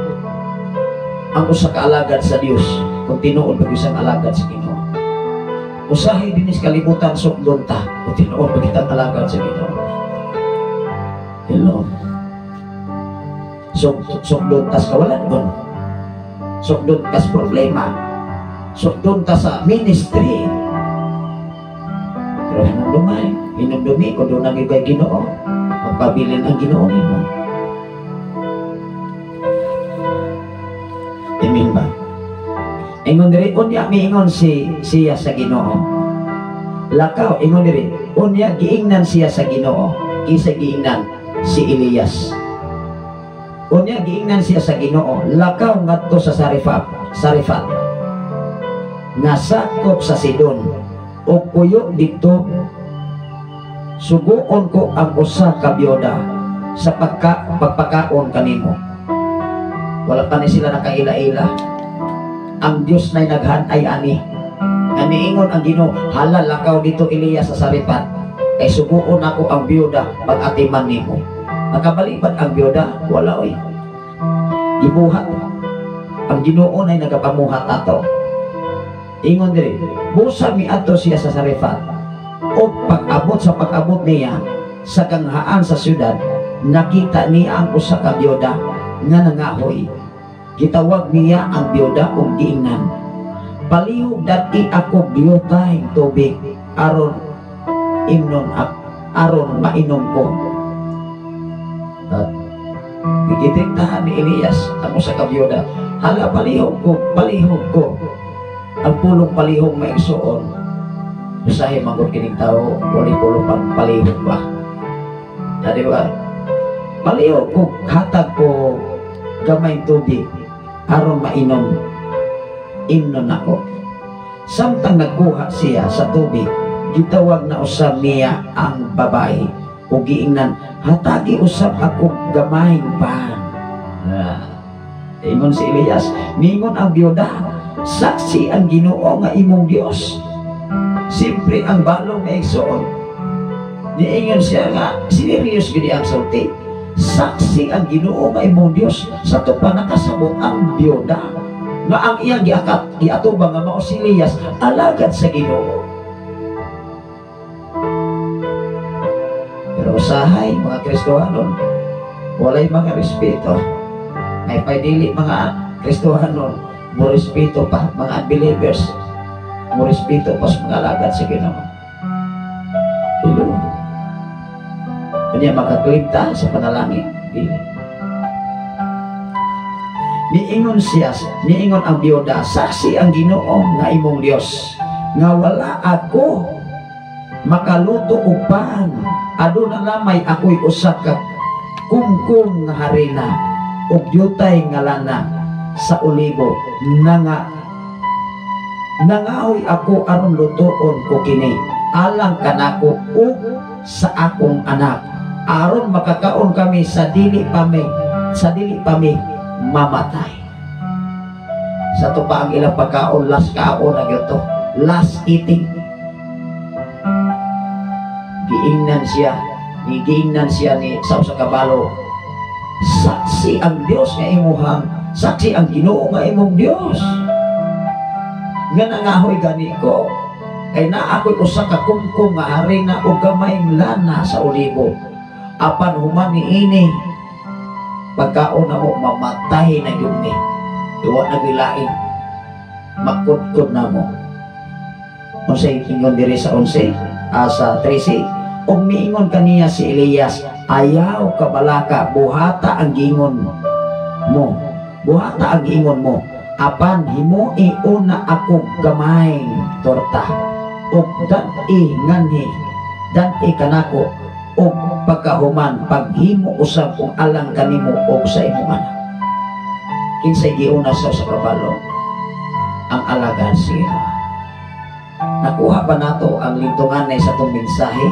ang usa ka alagad sa Dios kung tinuod ba isang alagad sa Ginoo. Usahay dinis kalibutan sukdon ta kung tinuod ba kitang alagad sa Ginoo. Hello. Sukdon ta sa kawalan doon. Sukdon ta sa problema. Sukdon ta sa ministry. Pero hinumdumay, hinumdumi kung doon ang iba'y Ginoo, magpabilin ang Ginoo nimo. Amen ba? Ingon diri, unya miingon siya sa Ginoo. Lakaw, ingon diri, unya giingnan siya sa Ginoo. Kinsa giingnan? Si Elias. Unya giingnan siya sa Ginoo, lakaw ngadto sa Sarifat. Nga sakop sa Sidon, ug puyo didto, suguon ko ang usa ka biyuda sa pagpakaon kanimo. Wala pa ni sila nakaila-ila. Ang Dios na'y naghanay ani. Nga niingon ang Ginoo, hala lakaw dito Elias sa Sarifat, kay suguon ako ang biyuda pag-atiman nimo. Nakabalibad ang biyuda, wala oy. Gibuhat. Ang Ginoo na'y nagapamuhat ato. Ingon diri, busa miadto siya sa Sarifat. O pag-abot sa pag-abot niya sa kanghaan sa syudad, nakita niya ang usa ka biyuda nga nangahoy. Gitawag niya ang biyuda ug giingnan, palihog dati ako biyutay tubig aron imnon aron mainom ko. At gigitintahan ni Elias ang usa ka biyuda, hala palihog ko, palihog ko. Ang pulong palihog maigsuon. Usahay manggod kining tao, wali pulong pang palihog ba? Na di ba? Palihog ko, hatag ko gamay tubig aron mainom, imnon ako. Samtang nagkuha siya sa tubig, gitawag na usab niya ang babae ug giingnan, hatagi usab ako gamayng pan. Ingon si Elias, ningon ang biyuda, saksi ang Ginoo nga imong Dios. Siyempre ang balong na igsoon. Niingon siya nga serious gid ang sulti. Saksi ang Ginoo nga imong Dios. Sa to pa nakasabot ang biyuda nga ang iyang giakat giatubang nga mao si Elias alagad sa Ginoo. Pero usahay mga Kristohanon, walay mga respeto. Ay paydili mga Kristohanon, mo respeto pa mga unbelievers, mo respeto pa sa mga alagad sa Ginoo. Hello. Kanya makaklimta sa panalangin. Dili. Niingon siya, niingon ang biyuda, saksi ang Ginoo nga imong Dios, nga wala ako makaluto og pan, aduna lamay ako'y usa ka kumkum nga harina ug yutay nga lana sa olibo, nangahoy ako aron lutoon ko kini alang kanako ug sa akong anak, aron makakaon kami sa dili pa mi mamatay. Sa to pa ang ilang pagkaon, last kaon na gyud to, last eating. Giingnan siya ni sa usa ka balo, saksi ang Dios nga imuhang, saksi ang Ginoo nga imong Dios, nga nangahoy gani ko, kay naa ako'y usa ka kumkum nga harina ug gamayng lana sa olibo. Apan human niini pagkaon na mo, mamatay na gyud ni, duwa na gyud lain, makudkod na mo. Unsay ingon diri sa 11, sa 13? Ug miingon kaniya si Elias, "Ayaw kabalaka, buhata ang giingon mo. Buhata ang giingon mo. Apan himoi una ako gamay torta ug dad-i nganhi, dad-i kanako, ug pagkahuman paghimo usab kung alang kanimo og sa imong anak." Kinsay giuna sa usa ka balo? Ang alagad siya. Nakuha ba nato ang lintunganay sa atong mensahe?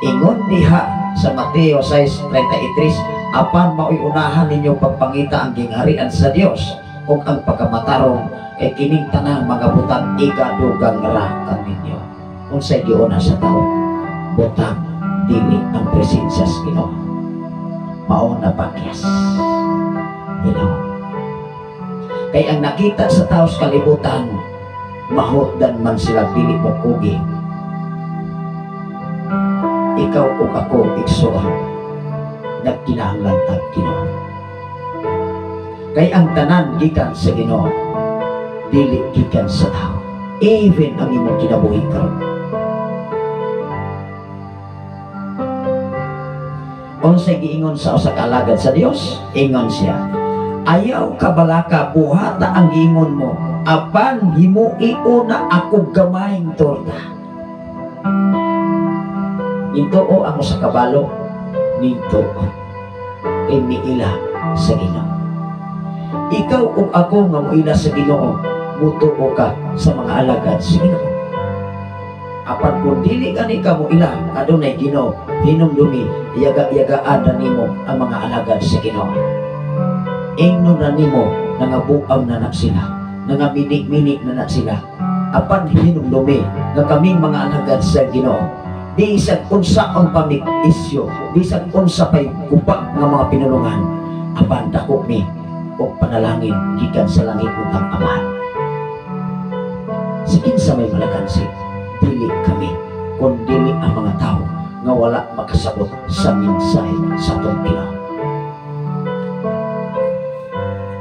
Ingon diha sa Mateo 6:33, "Apan maoy unahan ninyo pagpangita ang gingharian sa Dios ug ang pagkamatarong, kay kining tanang mga butang igadugang ra kaninyo." Unsay giuna sa tao? Butang, dili ang presensya sa Ginoo. Mao na pakyas. Hello. Kay ang nakita sa tao sa kalibutan, mahutdan man sila, dili mo kugi. Ikaw ug ako, igsoon, nagkinahanglan tag Ginoo. Kay ang tanan gikan sa Ginoo, dili gikan sa tao. Even ang imong kinabuhi karon. Unsay giingon sa usa ka alagad sa Dios? Ingon siya, "Ayaw kabalaka, buhata ang giingon mo, apan himui una ako gamayng torta." Nituo ang usa ka balo, nituo. Kay miila sa Ginoo. Ikaw ug ako nga moila sa Ginoo, mutuo ka sa mga alagad sa Ginoo. Apan kung dili gani ka moila adunay Ginoo, hinumdumi yaga-yagaan na nimo ang mga alagad sa Ginoo. Ingnon na nimo nangabuang na na sila, nangamini-mini na na sila. Apan hinumdumi nga kaming mga alagad sa Ginoo, bisag unsa ang pamig isyo, bisag unsa pay guba nga mga pinulungan, apan dako mi og panalangin gikan sa langit utang Amahan. Si kinsa may malakansi, dili kami, kun dili ang mga tao nga wala makasabot sa mensahe sa atong Ginoo.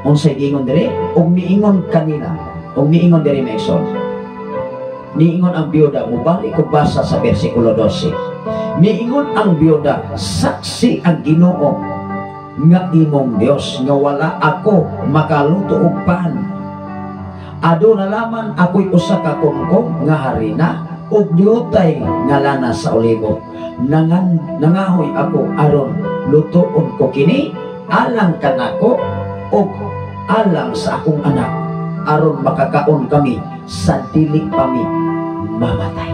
Unsay giingon diri? Ug miingon kanila, ug miingon diri, mga igsoon. Niingon ang biyuda, mubalik ko basa sa bersikulo 12. Miingon ang biyuda, "Saksi ang Ginoo nga imong Dios nga wala ako makaluto og pan. Aduna laman ako'y usa ka kumkum nga harina ug diutay nga lana sa olibo. Nangahoy ako aron lutoon ko kini alang kanako ug alang sa akong anak, aron makakaon kami sa dili pa mi mamatay."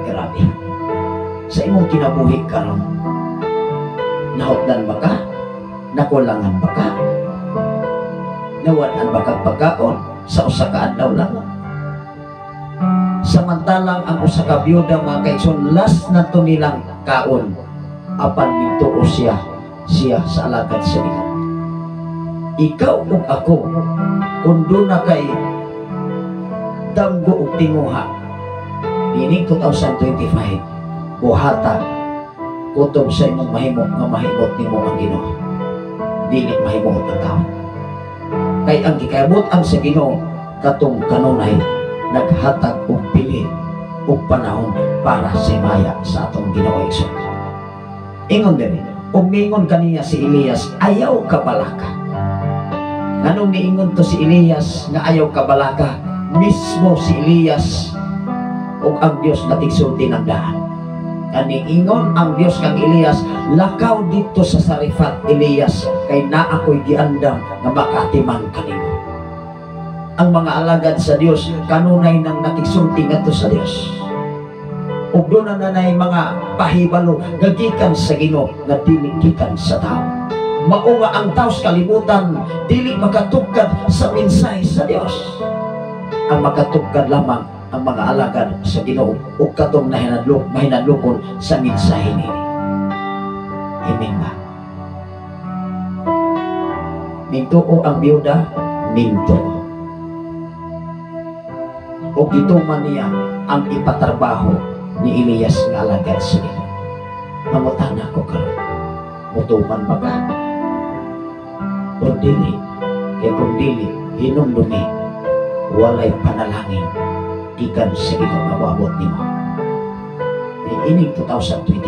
Grabe. Sa imong kinabuhi karon, nahutdan ba ka? Nakulangan ba ka? Nawad-an ba kag pagkaon sa usa ka adlaw lamang? Samantalang ang usa ka biyuda, mga kaigsoon, last na to nilang kaon, apan mituo siya siya sa alagad sa Ginoo. Ikaw ug ako, kung duna kay damgo og tinguha nining 2025, buhata kutob sa imong mahimo nga mahimot nimo ang Ginoo, dili mahimot ang tao. Kay ang gikabot-an sa Ginoo katong kanunay naghatag og pili og panahon para sa himaya sa atong Ginoo Hesus. Ingon diri, ug miingon kaniya si Elias, "Ayaw kabalaka." Nganong niingon to si Elias nga ayaw kabalaka? Mismo si Elias ug ang Dios natigsulti ng daan. Kaniingon ang Dios kang Elias, "Lakaw dito sa Sarifat, Elias, kay naa ko'y giandam nga makatiman kanimo." Ang mga alagad sa Dios kanunay nang nakigsulti ngadto sa Dios. Ug doon na nay mga pahibalo nga gikan sa Ginoo nga dili gikan sa tao. Mao nga ang tao sa kalibutan dili makatugkad sa mensahe sa Dios. Ang makatugkad lamang ang mga alagad sa Ginoo ug katong mahinadlokon sa mensahe nini. Amen ba? Mintuo ang biyuda, mintuo. Ug gituman niya ang ipatrabaho ni Elias nga alagad sa Ginoo. Mangutana ko karon, mutuman ba ka? O dili? Kay kung dili, hinumdumi Walay panalangin gikan sa Ginoo nga moabot nimo. Ining 2025.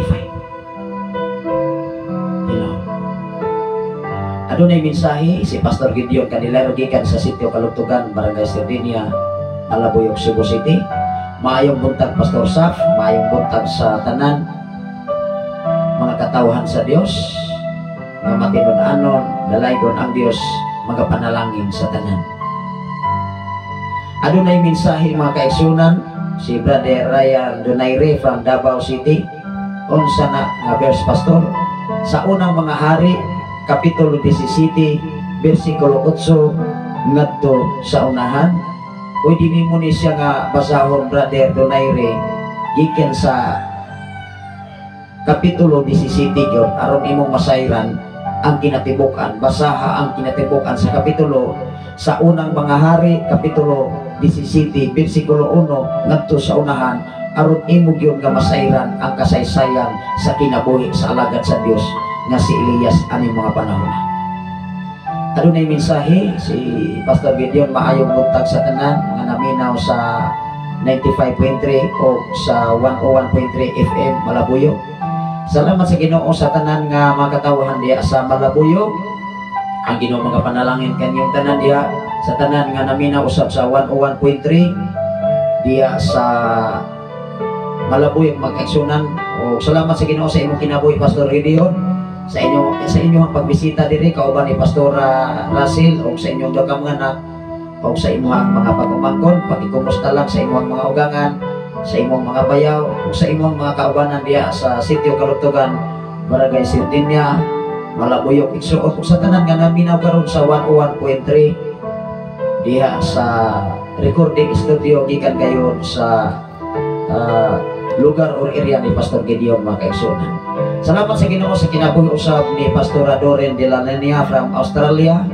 Hello. Adunay mensahe si Pastor Gideon Candelario gikan sa Sitio Kalugtugan, Barangay Sardinia, Malabuyok, Cebu City. Maayong buntag, Pastor Saf, maayong buntag sa tanan mga katawhan sa Dios nga matinud-anon, dalaygon ang Dios magapanalangin sa tanan. Adunay mensahe, mga kaigsunan, si Brother Ryan Donaire from Davao City. Unsa na nga verse, Pastor? Sa Unang Mga Hari, Kapitulo 17, versikulo 8 ngadto sa unahan. Pwede nimo ni siya nga basahon, Brother Donaire, gikan sa Kapitulo 17 gyud aron imong masayran ang kinatibuk-an. Basaha ang kinatibuk-an sa kapitulo sa Unang Mga Hari, Kapitulo 17, versikulo 1 ngadto sa unahan aron imo gyud nga masayran ang kasaysayan sa kinabuhi sa alagad sa Dios nga si Elias aning mga panahon. Adunay mensahe si Pastor Gideon. Maayong buntag sa tanan nga naminaw sa 95.3 o sa 101.3 FM Malabuyok. Salamat sa Ginoo sa tanan nga mga katawhan diha sa Malabuyok. Ang Ginoo mga panalangin kanyong tanan diha, sa tanan nga naminaw usab sa 101.3 diha sa Malabuyok, mag-aksyonan. O salamat sa Ginoo sa imong kinabuhi, Pastor Gideon, sa inyong pagbisita diri kauban ni Pastora Russell o sa inyong duha ka mga anak o sa imong mga pag-umangkon. Pakikumusta lang sa imong mga ugangan, sa imong mga bayaw o sa imong mga kaubanan diha sa Sitio Kalugtugan, Barangay Sardinia, Malabuyok, igsuon, ug sa tanan nga naminaw karon sa 101.3 diha sa recording studio gikan kayo sa lugar or area ni Pastor Gideon, mga kaigsuonan. Salamat sa Ginoo sa kinabuhi usab ni Pastora Doreen de la Lenia from Australia.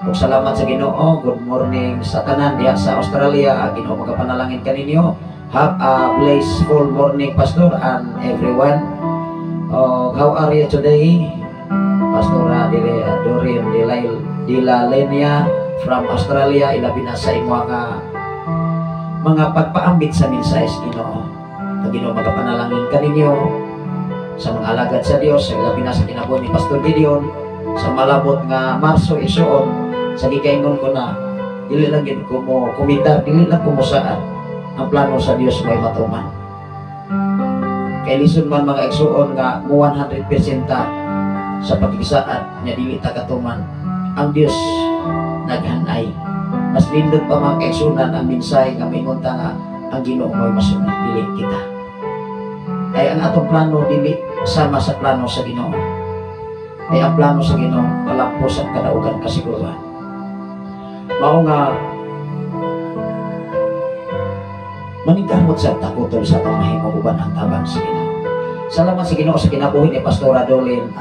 Ug salamat sa Ginoo, good morning sa tanan diha sa Australia. Ang Ginoo magapanalangin kaninyo. Have a blissful morning, Pastor and everyone. Oh, how are you today? Pastora Doreen de la Lenia from Australia, ilabi na sa imo nga mga pagpaambit sa mensahe sa Ginoo. Ang Ginoo magapanalangin kaninyo sa mga alagad sa Dios, sa ilabi na sa kinabuhi ni Pastor Gideon sa malabot nga Marso, igsuon. Sa gikaingon ko na dili lang gid ko mo komentar, dili lang ko mo saad, ang plano sa Dios may matuman. Kay lison man, mga igsuon, nga mo 100% ta sa pagkisaad nya dili ta katuman, ang Dios naghanay. Mas nindot pa, mga kaigsunan, ang mensahe nga maingon ta nga ang Ginoo mo'y masunod, dili kita. Kay ang atong plano dili sama sa plano sa Ginoo. Kay ang plano sa Ginoo kalampos ang kadaugan kasiguruhan. Mao nga maningkamot sa takuton sa atong mahimo uban ang tabang sa Ginoo. Salamat sa Ginoo sa kinabuhi ni Pastora Doreen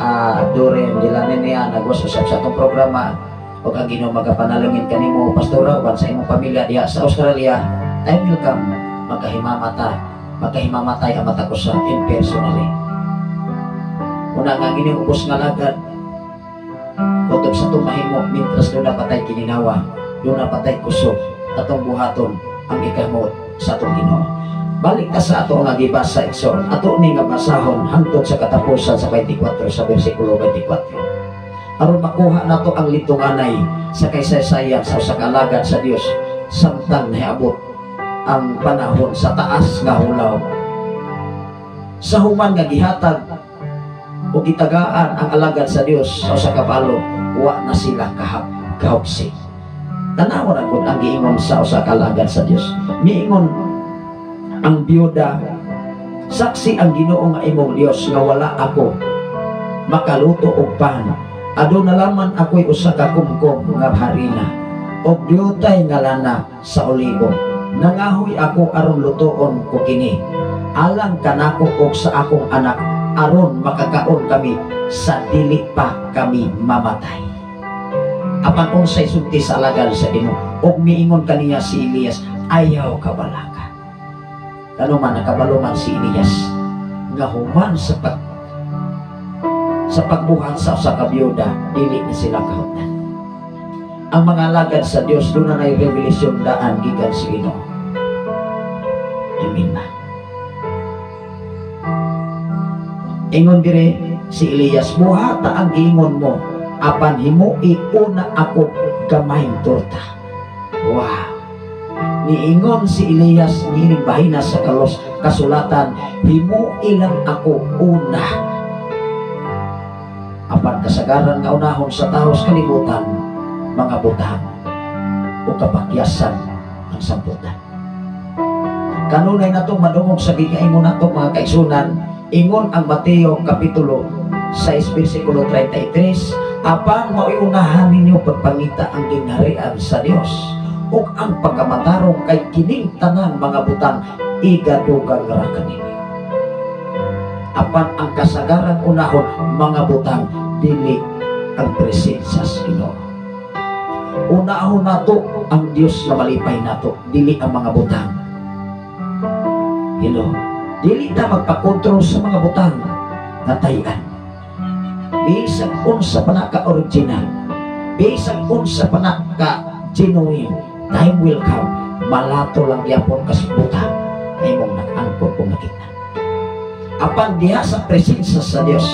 de la Nenia, nagwas usab sa atong programa ug ang Ginoo magapanalangin kanimo, Pastora, uban sa imong pamilya diha sa Australia. Time will come, magkahimamatay ang mata ko sa in personally. Una nga ining ubos nga lagad kutob sa atong mahimo mintras duna pa tay kininawa, duna pa tay kusog, atong buhaton ang ikamuot sa atong Ginoo. Balik ta sa ato nga gibasa, igsoon. Ato ni nga basahon hangtod sa katapusan sa 24, sa bersikulo 24. Aron makuha nato ang litunganay sa kaysaysayan sa usa ka alagad sa Dios samtang nahiabot ang panahon sa taas nga hulaw. Sa human nga gihatag o gitagaan ang alagad sa Dios sa usa ka balo, wa na sila kahupsi. Tanawa na gud ang giingon sa usa ka alagad sa Dios. Miingon ang biyuda, "Saksi ang Ginoo nga imong Dios nga wala ako makaluto og pan. Aduna lamang ako'y usa ka kumkum nga harina og diutay nga lana sa olibo. Nangahoy ako aron lutoon ko kini alang kanako og sa akong anak aron makakaon kami sa dili pa kami mamatay." Apan unsay sulti sa alagad sa Ginoo? Og miingon kaniya si Elias, "Ayaw kabalaka." Kano man nakabalo man si Elias nga human sa pagbuhat sa usa ka biyuda, dili ni sila kahutdan. Ang mga alagad sa Dios duna na revelation daan gikan sa Ginoo. Amen na. Ingon dire si Elias, buhata ang giingon mo, apan himui una ako gamayng torta. Wow. Niingon si Elias niining bahina sa kalos kasulatan, himui lang ako una. Apan kasagaran nga unahon sa tawo sa kalibutan, mga butang o kapakyasan ang samputan. Kanunay natong madungog sa giingon nato, mga kaigsunan, ingon ang Mateo Kapitulo 6 versikulo 33, apan mao'y unahan ninyo pagpangita ang gingharian sa Dios ug ang pagkamatarong, kay kining tanang mga butang igadugang ra kaninyo. Apan ang kasagaran unahon mga butang, dili ang presensya sa Ginoo. Unahon nato ang Dios nga malipay nato, dili ang mga butang. Hello. Dili ta magpakontrol sa mga butang nga tayan. Bisag unsa pa na ka original, bisag unsa pa na ka genuine, time will come, malato lang gyapon kas butang na imong nag-angkor kung nakita. Apan diha sa presensya sa Dios,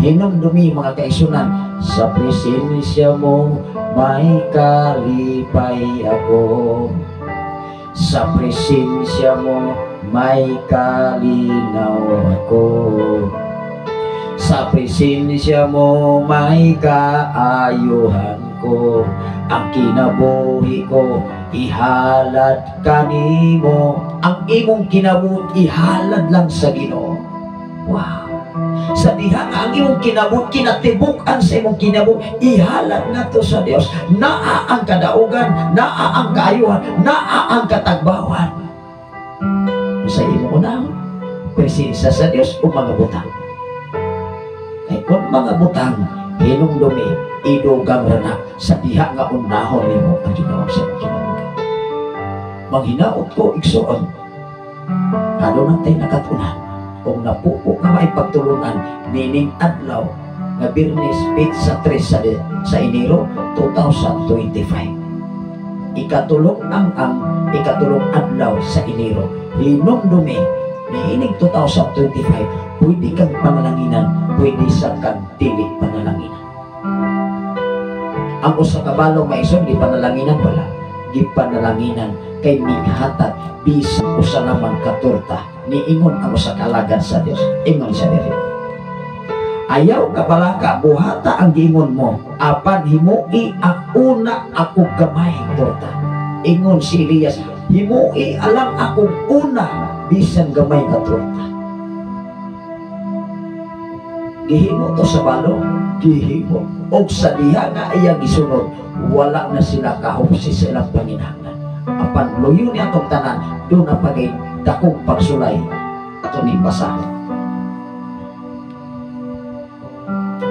hinumdumi, mga kaigsunan, sa presensya mo may kalipay ako. Sa presensya mo may kalinaw ako. Sa presensya mo may kaayuhan ko. Ang kinabuhi ko ihalad kanimo. Ang imong kinabuhi ihalad lang sa Ginoo. Wow. Sa diha nga ang imong kinabuhi, kinatibuk-an sa imong kinabuhi, ihalad nato sa Dios. Naa ang kadaugan, naa ang kaayuhan, naa ang katagbawan. Sa imong unahon, presensya sa Dios o mga butang? Kay kung mga butang, hinumdumi, idugang ra na sa diha nga unahon nimo ang Ginoo sa imong kinabuhi. Manghinaot ko, igsoon, aduna tay nakatunan kung napuo nga maipagtulunan nining adlaw nga Biyernes, petsa 3 sa Enero 2025. Ikatulong ang ikatulong adlaw sa Enero. Hinumdumi, niining 2025, pwede kang panalanginan, pwede sa kang dili panalanginan. Ang usa ka balo, maison, gipanalanginan wala? Gipanalanginan kay mighatag bisan usa lamang ka torta. Niingon ang usa ka alagad sa Dios. Ingon siya diri. Ayaw ka balaka, buhata ang giingon mo, apan himui ang una ako gamay torta. Ingon si Elias, himui alang akong una bisan gamay nga torta. Gihimo to sa balo, gihimo. Og sa diha nga iyang gisunod, wala na sila kahupsi sa ilang panginahanglan. Apan luyo ni atong tanan, doon na pagay dakong pagsulay ato ning basahon.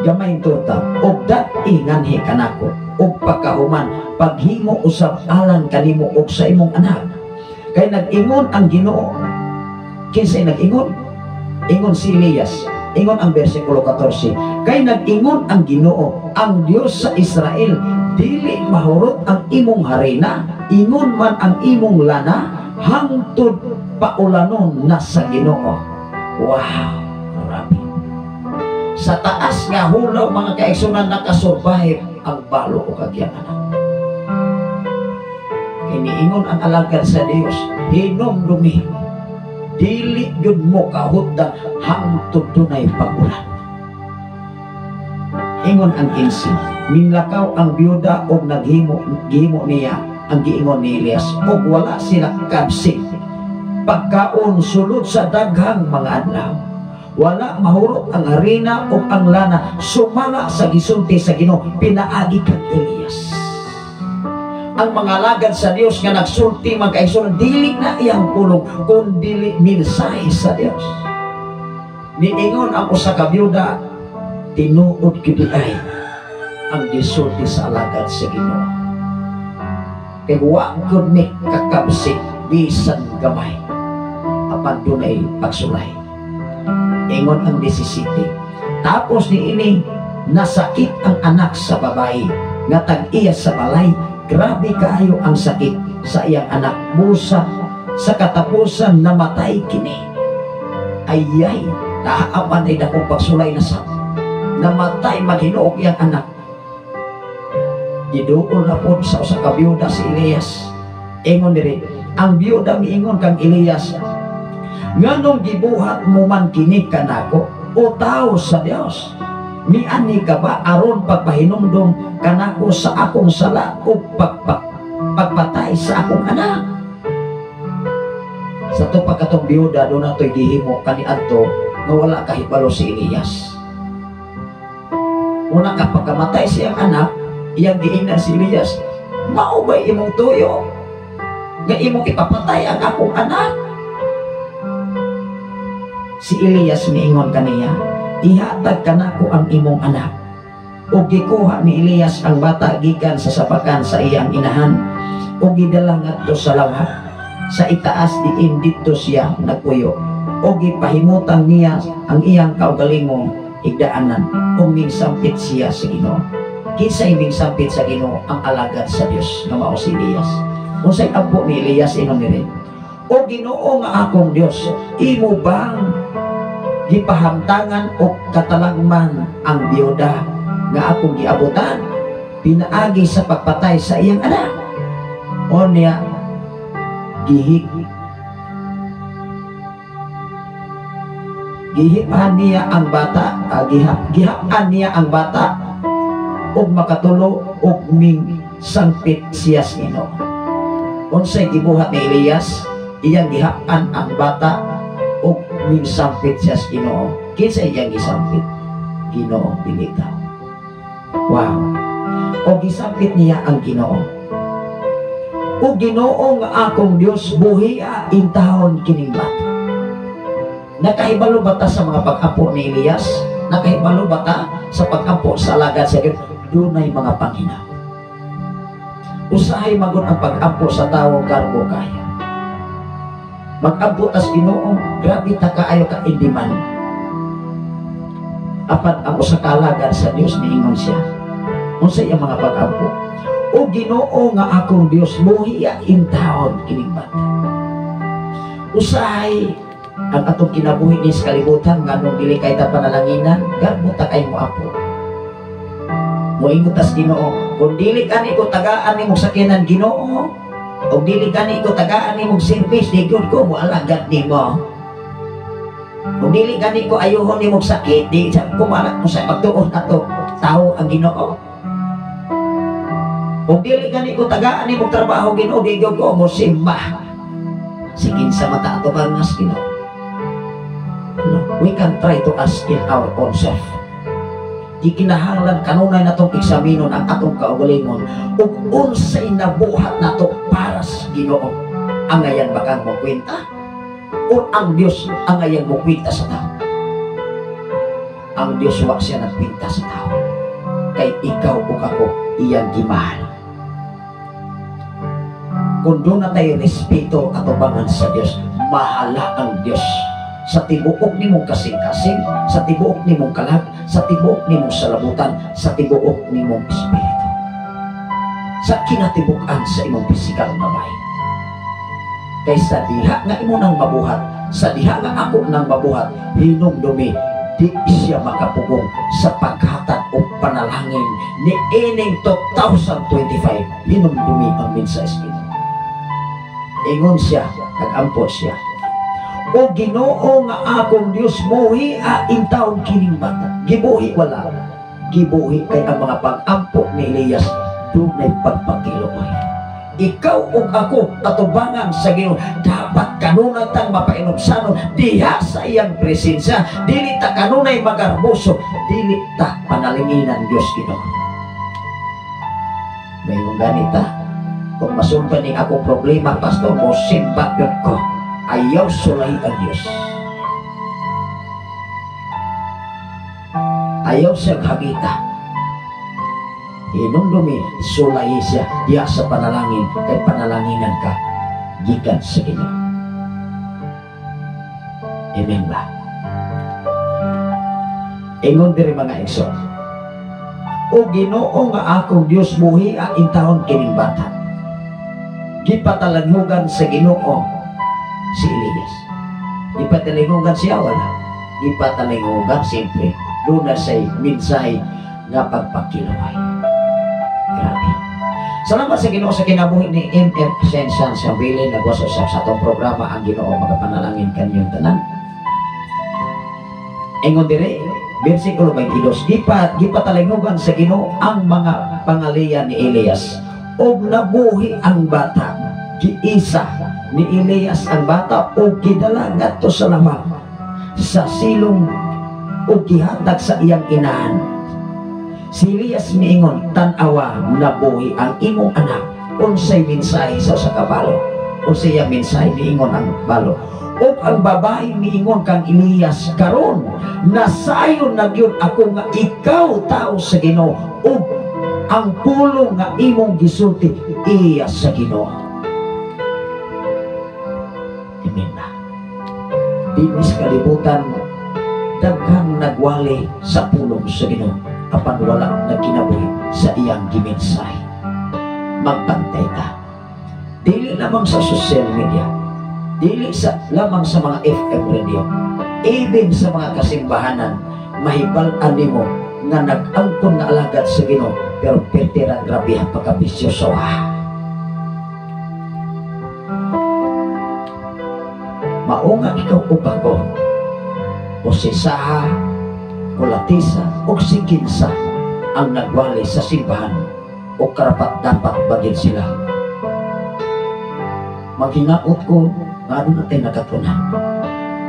Gamay torta, og dati nganhi kanako, og pagkahuman, paghimo usab alang kanimo og sa imong anak. Kay nag-ingon ang Ginoo. Kinsay nag-ingon? Ingon si Elias. Ingon ang versikulo 14. Kay nag-ingon ang Ginoo, ang Dios sa Israel, dili mahurot ang imong harina, ingon man ang imong lana, hangtod paulanon na sa Ginoo. Wow, grabe. Sa taas nga hulaw, mga kaigsunan, nakasurvive ang balo o kagyanganan. Kiniingon ang alagad sa Dios, hinumdumi, dili gyud mo kahutdan hangtod dunay pag-ulan. Ingon ang 15, minlakaw ang biyuda og naghimo, gihimo niya ang giingon ni Elias, og wala sila kabsik pagkaon sulod sa daghang mga adlaw. Wala mahurot ang harina o ang lana sumala sa gisulti sa Ginoo pinaagi kang Elias. Ang mga alagad sa Dios nga nagsulti, mga kaigsuonan, dili na iyang pulong kun dili mensahe sa Dios. Niingon ang usa ka biyuda, tinuod gyud ay ang gisulti sa alagad sa Ginoo. Kay wa gud mi kakabsik bisan gamay, apan dunay pagsulay. Ingon ang 17. Tapos ni ini, nasakit ang anak sa babae. Nga tag-iya sa balay, grabe kaayo ang sakit sa iyang anak. Busa sa katapusan namatay kini. Ayay, naaaman ay dakong pagsulay na sa namatay maghinuok iyang anak. Giduol na po sa usa ka biyuda si Elias. Ingon diri, ang biyuda miingon kang Elias, nganong gibuhat mo man kini kanako, o tao sa Dios? Miani ka ba aron pagpahinumdom kanako sa akong sala o pagpatay sa akong anak? Sa to pagkatong biyuda, doon na to'y gihimo kaniadto nga wala kahibalo si Elias. Una kapag kamatay siyang anak, iyang giingnan si Elias, mao ba'y imong tuyo nga imong ipapatay ang akong anak? Si Elias miingon kaniya, ihatag kanako ang imong anak. Ug gikuha ni Elias ang bata gikan sa sapakan sa iyang inahan ug gidala ngadto sa lawak sa itaas diin didto siya nagpuyo, ug gipahimutang niya ang iyang kaugalingong higdaanan ug mingsampit siya sa Ginoo. Kinsay mingsampit sa Ginoo? Ang alagad sa Dios nga mao si Elias. Unsay ampo ni Elias? Ingon diri, O Ginoo nga akong Dios, imo bang gipahamtangan og katalagman ang biyuda nga akong giabutan pinaagi sa pagpatay sa iyang anak? O niya gihipan niya ang bata, gihapan niya ang bata ug makatulo ug ming sangpit siya sa Ginoo. Unsay gibuhat ni Elias? Iyang gihapan ang bata ug mingsampit siya sa Ginoo. Kinsa iyang gisampit? Ginoo, dili tao. Wow. O gisampit niya ang Ginoo. O Ginoo nga akong Dios, buhia intahon kining bata. Nakahibalo ba ta sa mga pag-ampo ni Elias? Nakahibalo ba ta sa pag-ampo sa alagad sa Dios? Dunay mga panghinaot. Usahay magod ang pag-ampo sa tawo, kargo kaya. Mag-ampo tas Ginoo, grabe ta kaayo ka indiman. Apan ang usa ka alagad sa Dios niingon siya. Unsa iyang mga pag-ampo? O Ginoo nga akong Dios, buhia intahon kining bata. Usahay ang atong kinabuhi ni sa kalibutan nganong dili kay ta panalanginan, garbo ta kay mo ampo. Moingon tas Ginoo, kung dili kani ko tagaan nimong sakyanan Ginoo, o dili kani ko tagaan nimong service, di gyud ko moalagad nimo. Kung dili kani ko ayuhon nimong sakit, di sa kumara ko sa pagtuon ato tao ang Ginoo. Kung dili kani ko tagaan nimong trabaho Ginoo, di gyud ko mo simba. Sige sa mata ato bangas Ginoo. No, we can try to ask in our own self. Di kinahanglan kanunay natong eksaminon ang atong kaugalingon ug unsay nabuhat nato para sa Ginoo. Angayan ba kang mokwenta? O ang Dios angayan mokwenta sa tao? Ang Dios wa siya nagkwenta sa tao. Kay ikaw ug ako iyang gimahal. Kung doon na tayo respeto at ubangan sa Dios, mahala ang Dios. Sa tibuok nimong kasing-kasing, sa tibuok nimong kalag, sa tibuok nimong salabutan, sa tibuok nimong espiritu. Sa kinatibukan sa imong pisikal na bahay. Kay sa diha nga imo nang mabuhat, sa diha nga ako nang mabuhat, hinumdumi, di siya makapugong sa paghatag o panalangin ni ining 2025. Hinumdumi ang mensahe sa Ginoo. Ingon siya, nag-ampo siya. O Ginoo nga akong Dios, buhi intawon kining bata. Gibuhi wala. Gibuhi kay ang mga pag-ampo ni Elias dunay pagpakiluoy. Ikaw ug ako atubangan sa Ginoo, dapat kanunay tang mapainubsanon diha sa iyang presensya. Dili ta kanunay magarboso, dili ta panalinginan Dios Ginoo. Mayroon ganita, kung masultan ni akong problema, pastor, mo simba yun ko. Ayaw sulay ang Diyos. Ayaw siya hagita. Hinumdumi, sulay siya diya sa panalangin, kay panalanginan ka gikan sa Ginoo. Amen ba? Ingon diri mga igsoon. O Ginoo nga akong Dios, buhia intawon kining bata. Gipatalanghugan sa Ginoo si Elias. Gipatalanghugan siya, wala. Gipatalanghugan, siyempre. Doon na siya'y mensahe nga pagpakilaway. Grabe. Salamat sa Ginoo sa kinabuhi ni M.M. Sensan sa Bilin. Nagwaso sa atong programa ang Ginoo magapanalangin kanyong tanan. Ingon dire, versikulo 22, gipatalinghugan sa Ginoo ang mga pangaliya ni Elias. Og nabuhi ang bata, giisa ni Elias ang bata og gidala ngadto sa lama sa silong og gihatag sa iyang inahan. Si Elias miingon, tan-awa, nabuhi ang imong anak. Unsay mensahe sa usa ka balo? Unsay iyang mensahe? Miingon ang balo. Ug ang babae miingon kang Elias, karon nasayon na gyud ako nga ikaw tao sa Ginoo ug ang pulong nga imong gisulti iya sa Ginoo. Amen na. Dinhi sa kalibutan daghang nagwali sa pulong sa Ginoo apan wala nagkinabuhi sa iyang gimensahe. Magbantay ta. Dili lamang sa social media, dili sa lamang sa mga FM radio, even sa mga kasimbahanan, mahibal-an nimo nga nag-angkon nga alagad sa Ginoo pero pertera grabe ang pagkabisyoso. Mao nga ikaw ug ako, o si Saha, o Latisa, o si Kinsa ang nagwali sa simbahan o karapat dapat bagin sila. Maghinaot ko nga doon natin nakatunan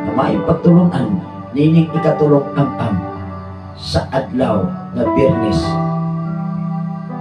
na maayong pagtulunan nining ikatulong am-am sa adlaw nga Biyernes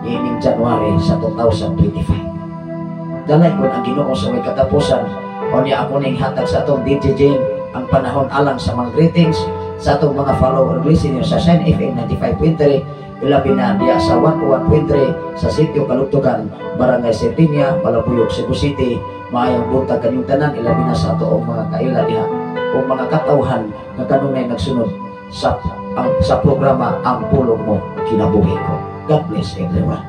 nining January sa 2025. Dalay ko ang Ginoo sa may katapusan. O niya ako ning hatag sa atong DJ Jane ang panahon alang sa mga greetings sa atong mga follower listener sa Shine FM 95.3, ilabi na diya sa 101.3 sa Sitio Kalugtugan, Barangay Serdinia, Malabuyok, Cebu City. Maayong buntag kanyong tanan, ilabi na sa atoong mga kaila diha o mga katawhan nga kanunay nagsunod sa programa Ang Pulong Mo Kinabuhi Ko. God bless everyone.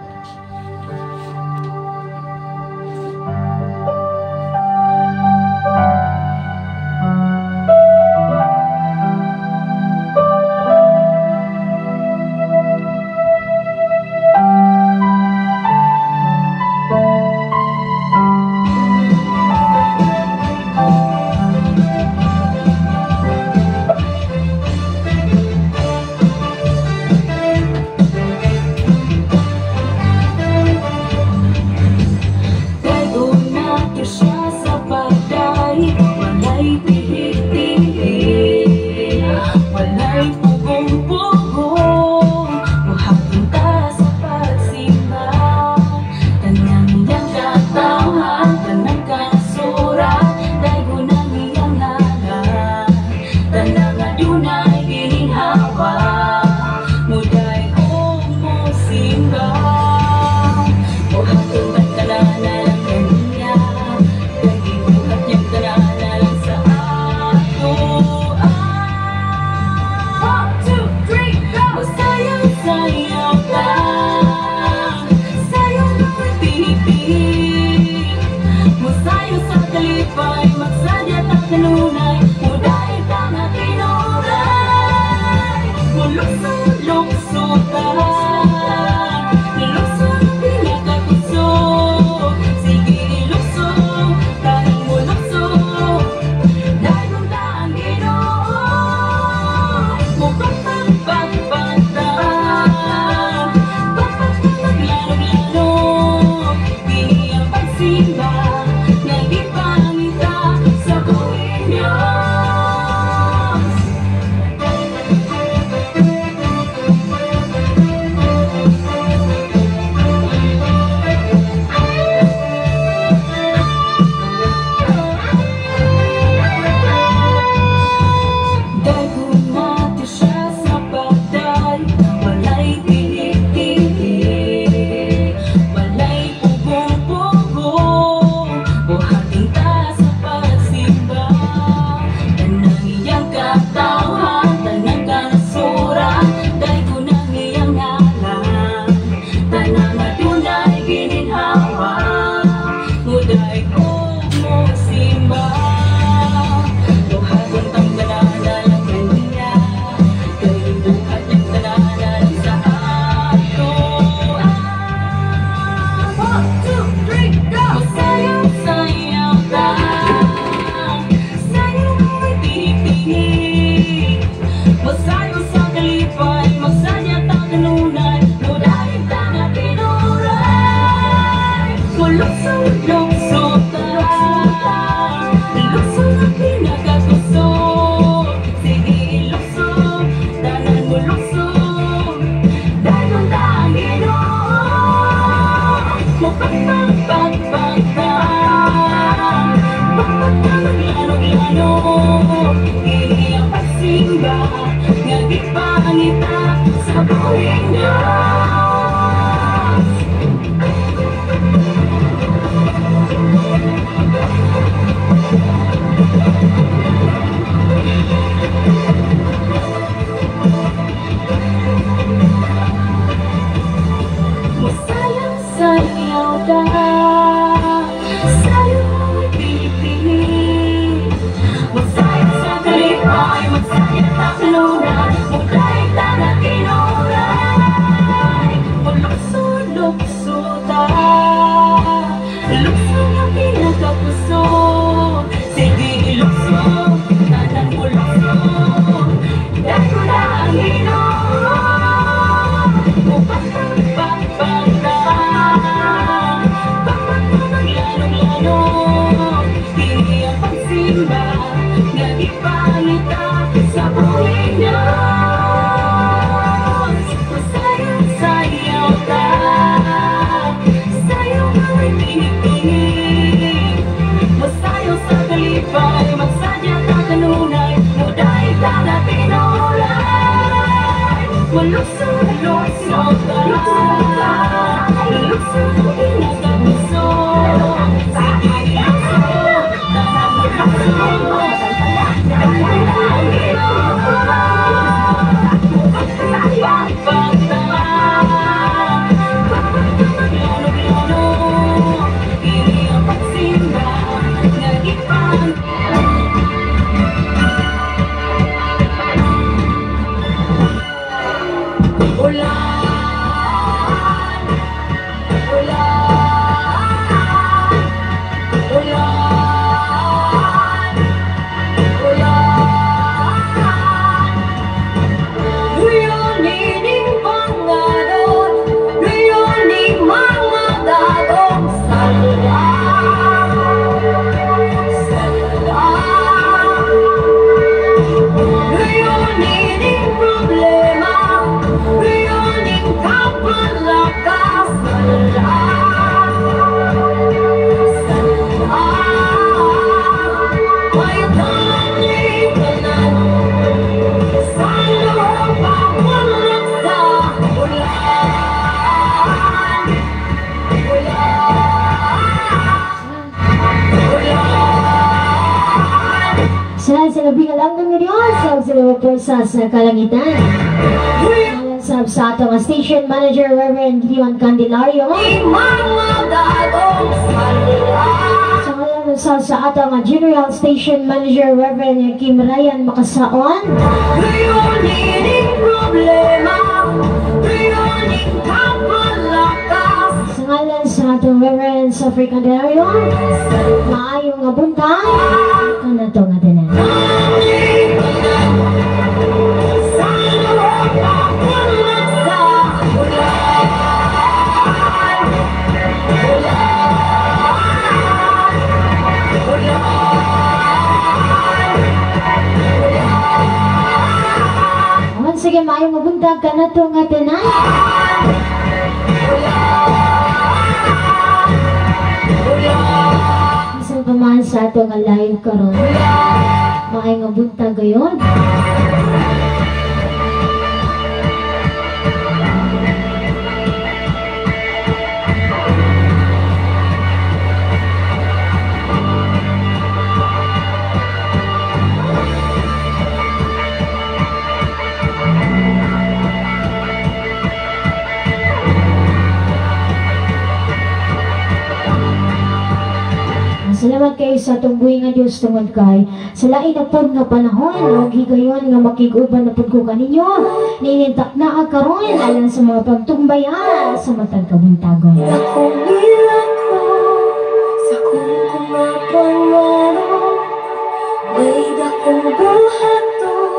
Simba. Sa buhing Diyos. Masayang-sayaw ka, sa'yo ay pinipili. Masayang sa kalipay, magsaya ta kanunay, magdahig ta na tinuray. Malukso-lukso ta, lukso nga pinakapuso. Sige, ilukso, tanan mo lukso, dahil na ang Ginoo. Upang pagpagta, pagpagpag lalong-lalo, kini ang pagsimba nga gipangita sa buhing Diyos. Masayang-sayaw ta, sayo ay pinipili. Masayaw sa kalipay, magsadya ta kanunay, mudaig ta na tinuray. Malukso-lukso ta, lukso ang pinakapuso. Sige, lukso, tanan mo lukso, dahil na ang Ginoo. Pagpagta, pagpagpag lalong-lalo, kini ang pagsimba nga gipang Ulan, ulan, ulan, ulan. Luyon ining pangadot, luyon ning mga dagong sala, sala. Luyon ining problema, luyon ning kapalaka, sala, sala. May taning tanan, sa lupa walang sa ulan, ulan, ulan. Sa sa labing alanggang nga Diyos, sa sa mga pwersa sa kalangitan. Alang sa atong station manager, Reverend Gideon Candelario. Mga dagong sala. Sa ngalan sa atong general station manager, Reverend Kim Ryan Makasaon. Luyon ining problema, luyon ning kapalakas. Sa ngalan sa atong Reverend Sofri Candelario, maayong nga buntag, kanato nga tanan. Taning tanan, sa lupa walang sa ulan, ulan, ulan. Once again, maayong nga buntag kanato nga tanan. Bisan pa man sa atong nga live karon, maayong nga buntag gayon. Salamat kayo sa atong buhi nga Dios tungod kay sa lain na pod nga panahon og higayon nga makig-uban na pod ko kaninyo niining taknaa karon alang sa mga pagtumbayan sa matag kabuntagon. Akong ko sa kong kumapangaro, may dakong buhaton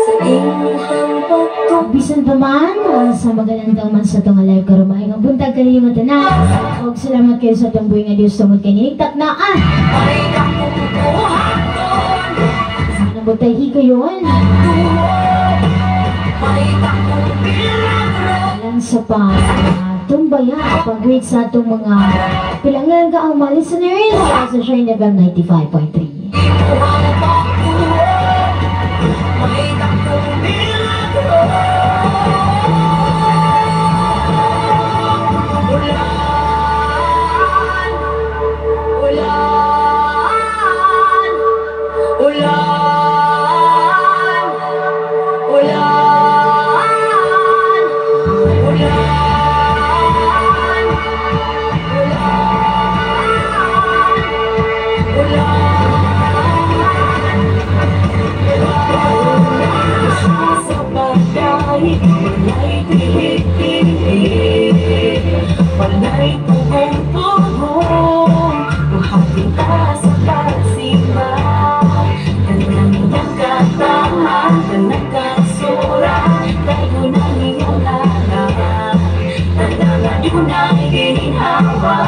sa imuhang pagtubo. Bisan pa man sa magalandang man sa atong live karon, maayong buntag kaninyo nga tanan. Og salamat kayo sa atong buhi nga Dios tungod kay niining taknaa. May dakong buhaton Nabutay higayon tuo, may dakong milagro. alang sa pagtumbaya, pag-greet sa atong mga pilangan ka ang mga listeners sa Shine FM 95.3. Imuhang pagtuo, may dakong milagro. Walay, walay tihi-tihi, walay pugong-pugong. Buhatin ka sa pagsimba, tanang iyang katama, tanang kasura, tayo ng iyang ngalan. Tanang adunay gininhawa,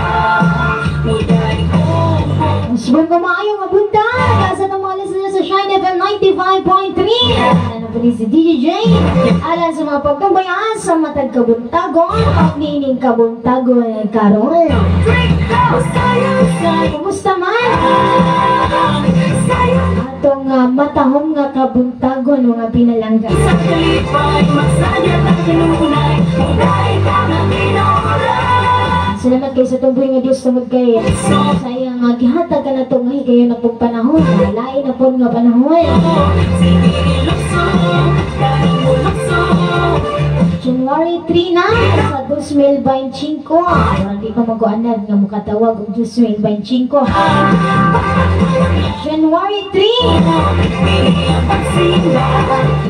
muday kong Usbon ko maayo nga buntag sa atong mga listeners sa Shine FM 95.3. Ano po ni si DJ J. Alang sa mga pagtumbayaan sa matag kabuntagon, niining kabuntagon karon. Sayaw, Kumusta man? sayaw. Atong matahom nga kabuntagon mga pinalangga. Sa kalipay, magsaya na kanunay, muday ka na kinora. Salamat kay sa tumboy nga Dios tungod kay sa iyang gihatag ka nato nga higayon na pong panahon. Lain na pong nga panahon. Sige, ilukso, kaning mo lukso. January 3 na sa 2025. Parang di pa mag-uanad nga mukatawag og 2025. January 3. Pili ang pagsimba,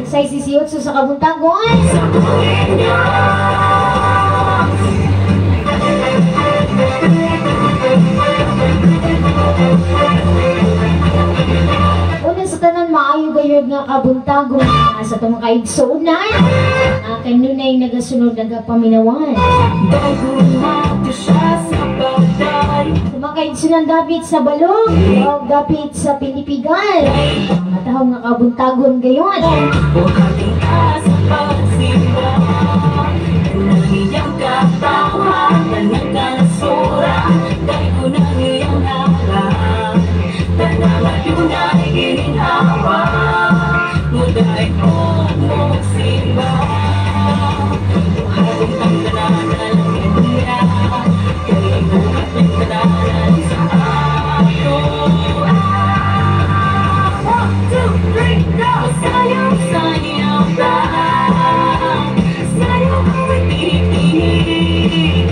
6:18 sa kabuntagon. Sa buhay niya. Una sa tanan, maayo gayud nga kabuntagon sa atong kaigsuonan. Kanunay nagasunod nagapaminawan. Bago nato siya sa pagday. Sa mga kaigsuonan dapit sa balog o dapit sa Pinipigan. Matahong nga kabuntagon gayon. Buhatin ka sa pagsimba, tanang iyang katawan, tanang kasura, tayo ng iyang ngalan. Tanang adunay gininhawa, muday ko magsimba. Buhatin kang tanan niya, kay buhat ng tanan sa ato. 1, 2, 3, go! Sayaw, sayaw ka, sayaw ko'y tinitinig.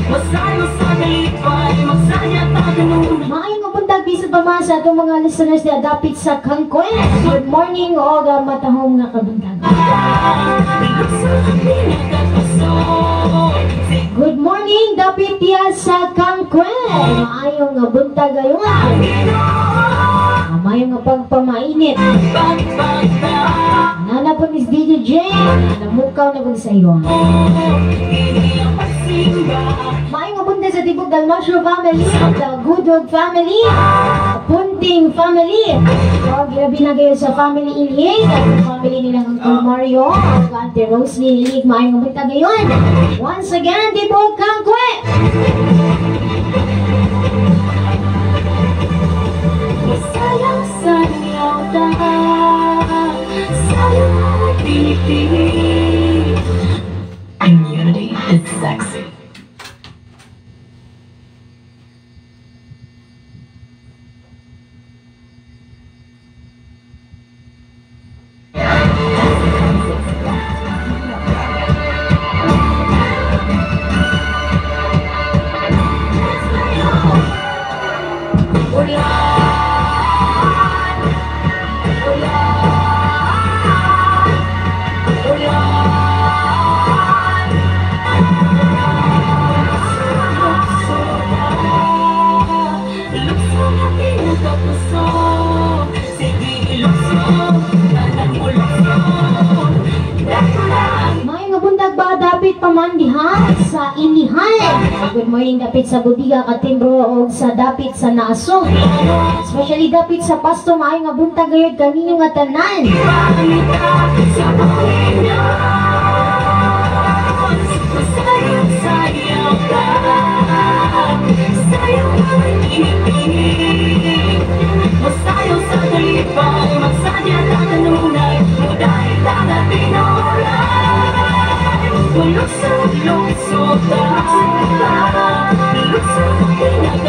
Masayo sa kalipay, magsaya ta ganun. Maayong buntag bisan pa man sa atong mga listeners na dapit sa Kangkon. Good morning o matahong nga kabuntag. Lukso ang pinagkapusok. Good morning dapit diya sa Kangkon. Maayong nga buntag gayon. Maayong nga pagpamainit. Pagpagta, Nana po ni DJ J. Namukaw na pag sa iyo. Ini ang pagsimba. Maayong nga buntag sa Tibok Dalmasio family, the Gudog family, Punting family. O, grabe na kayo sa family Ilig, at family nilang Uncle Mario, at Ate Rosalie Ilig. Maayong nga buntag ngayon. Once again, Tibok Kangkwe! Sayaw, sayaw ta, sayaw ko'y tinitinig. Immunity is sexy. Ulan, ulan, ulan. Lukso ka, lukso na pinagkapusok. Sige, ilukso, tanan mo lukso. Dako lang. Maayong nga buntag ba dapit pamandiha sa Ilihan. Good morning dapit sa Budiga, Katimbro o sa dapit sa Naaso. Especially dapit sa Pasto, maayong nga buntag gayud kaninyo nga tanan. Pangita sa Panginoon. Sayaw, sayaw ka, sayaw ko'y tinitinig. Masayaw sa kalipay, magsaya ta kanunay, muday ta na tinoray. Lukso, lukso ka, lukso ang pinagkapusok.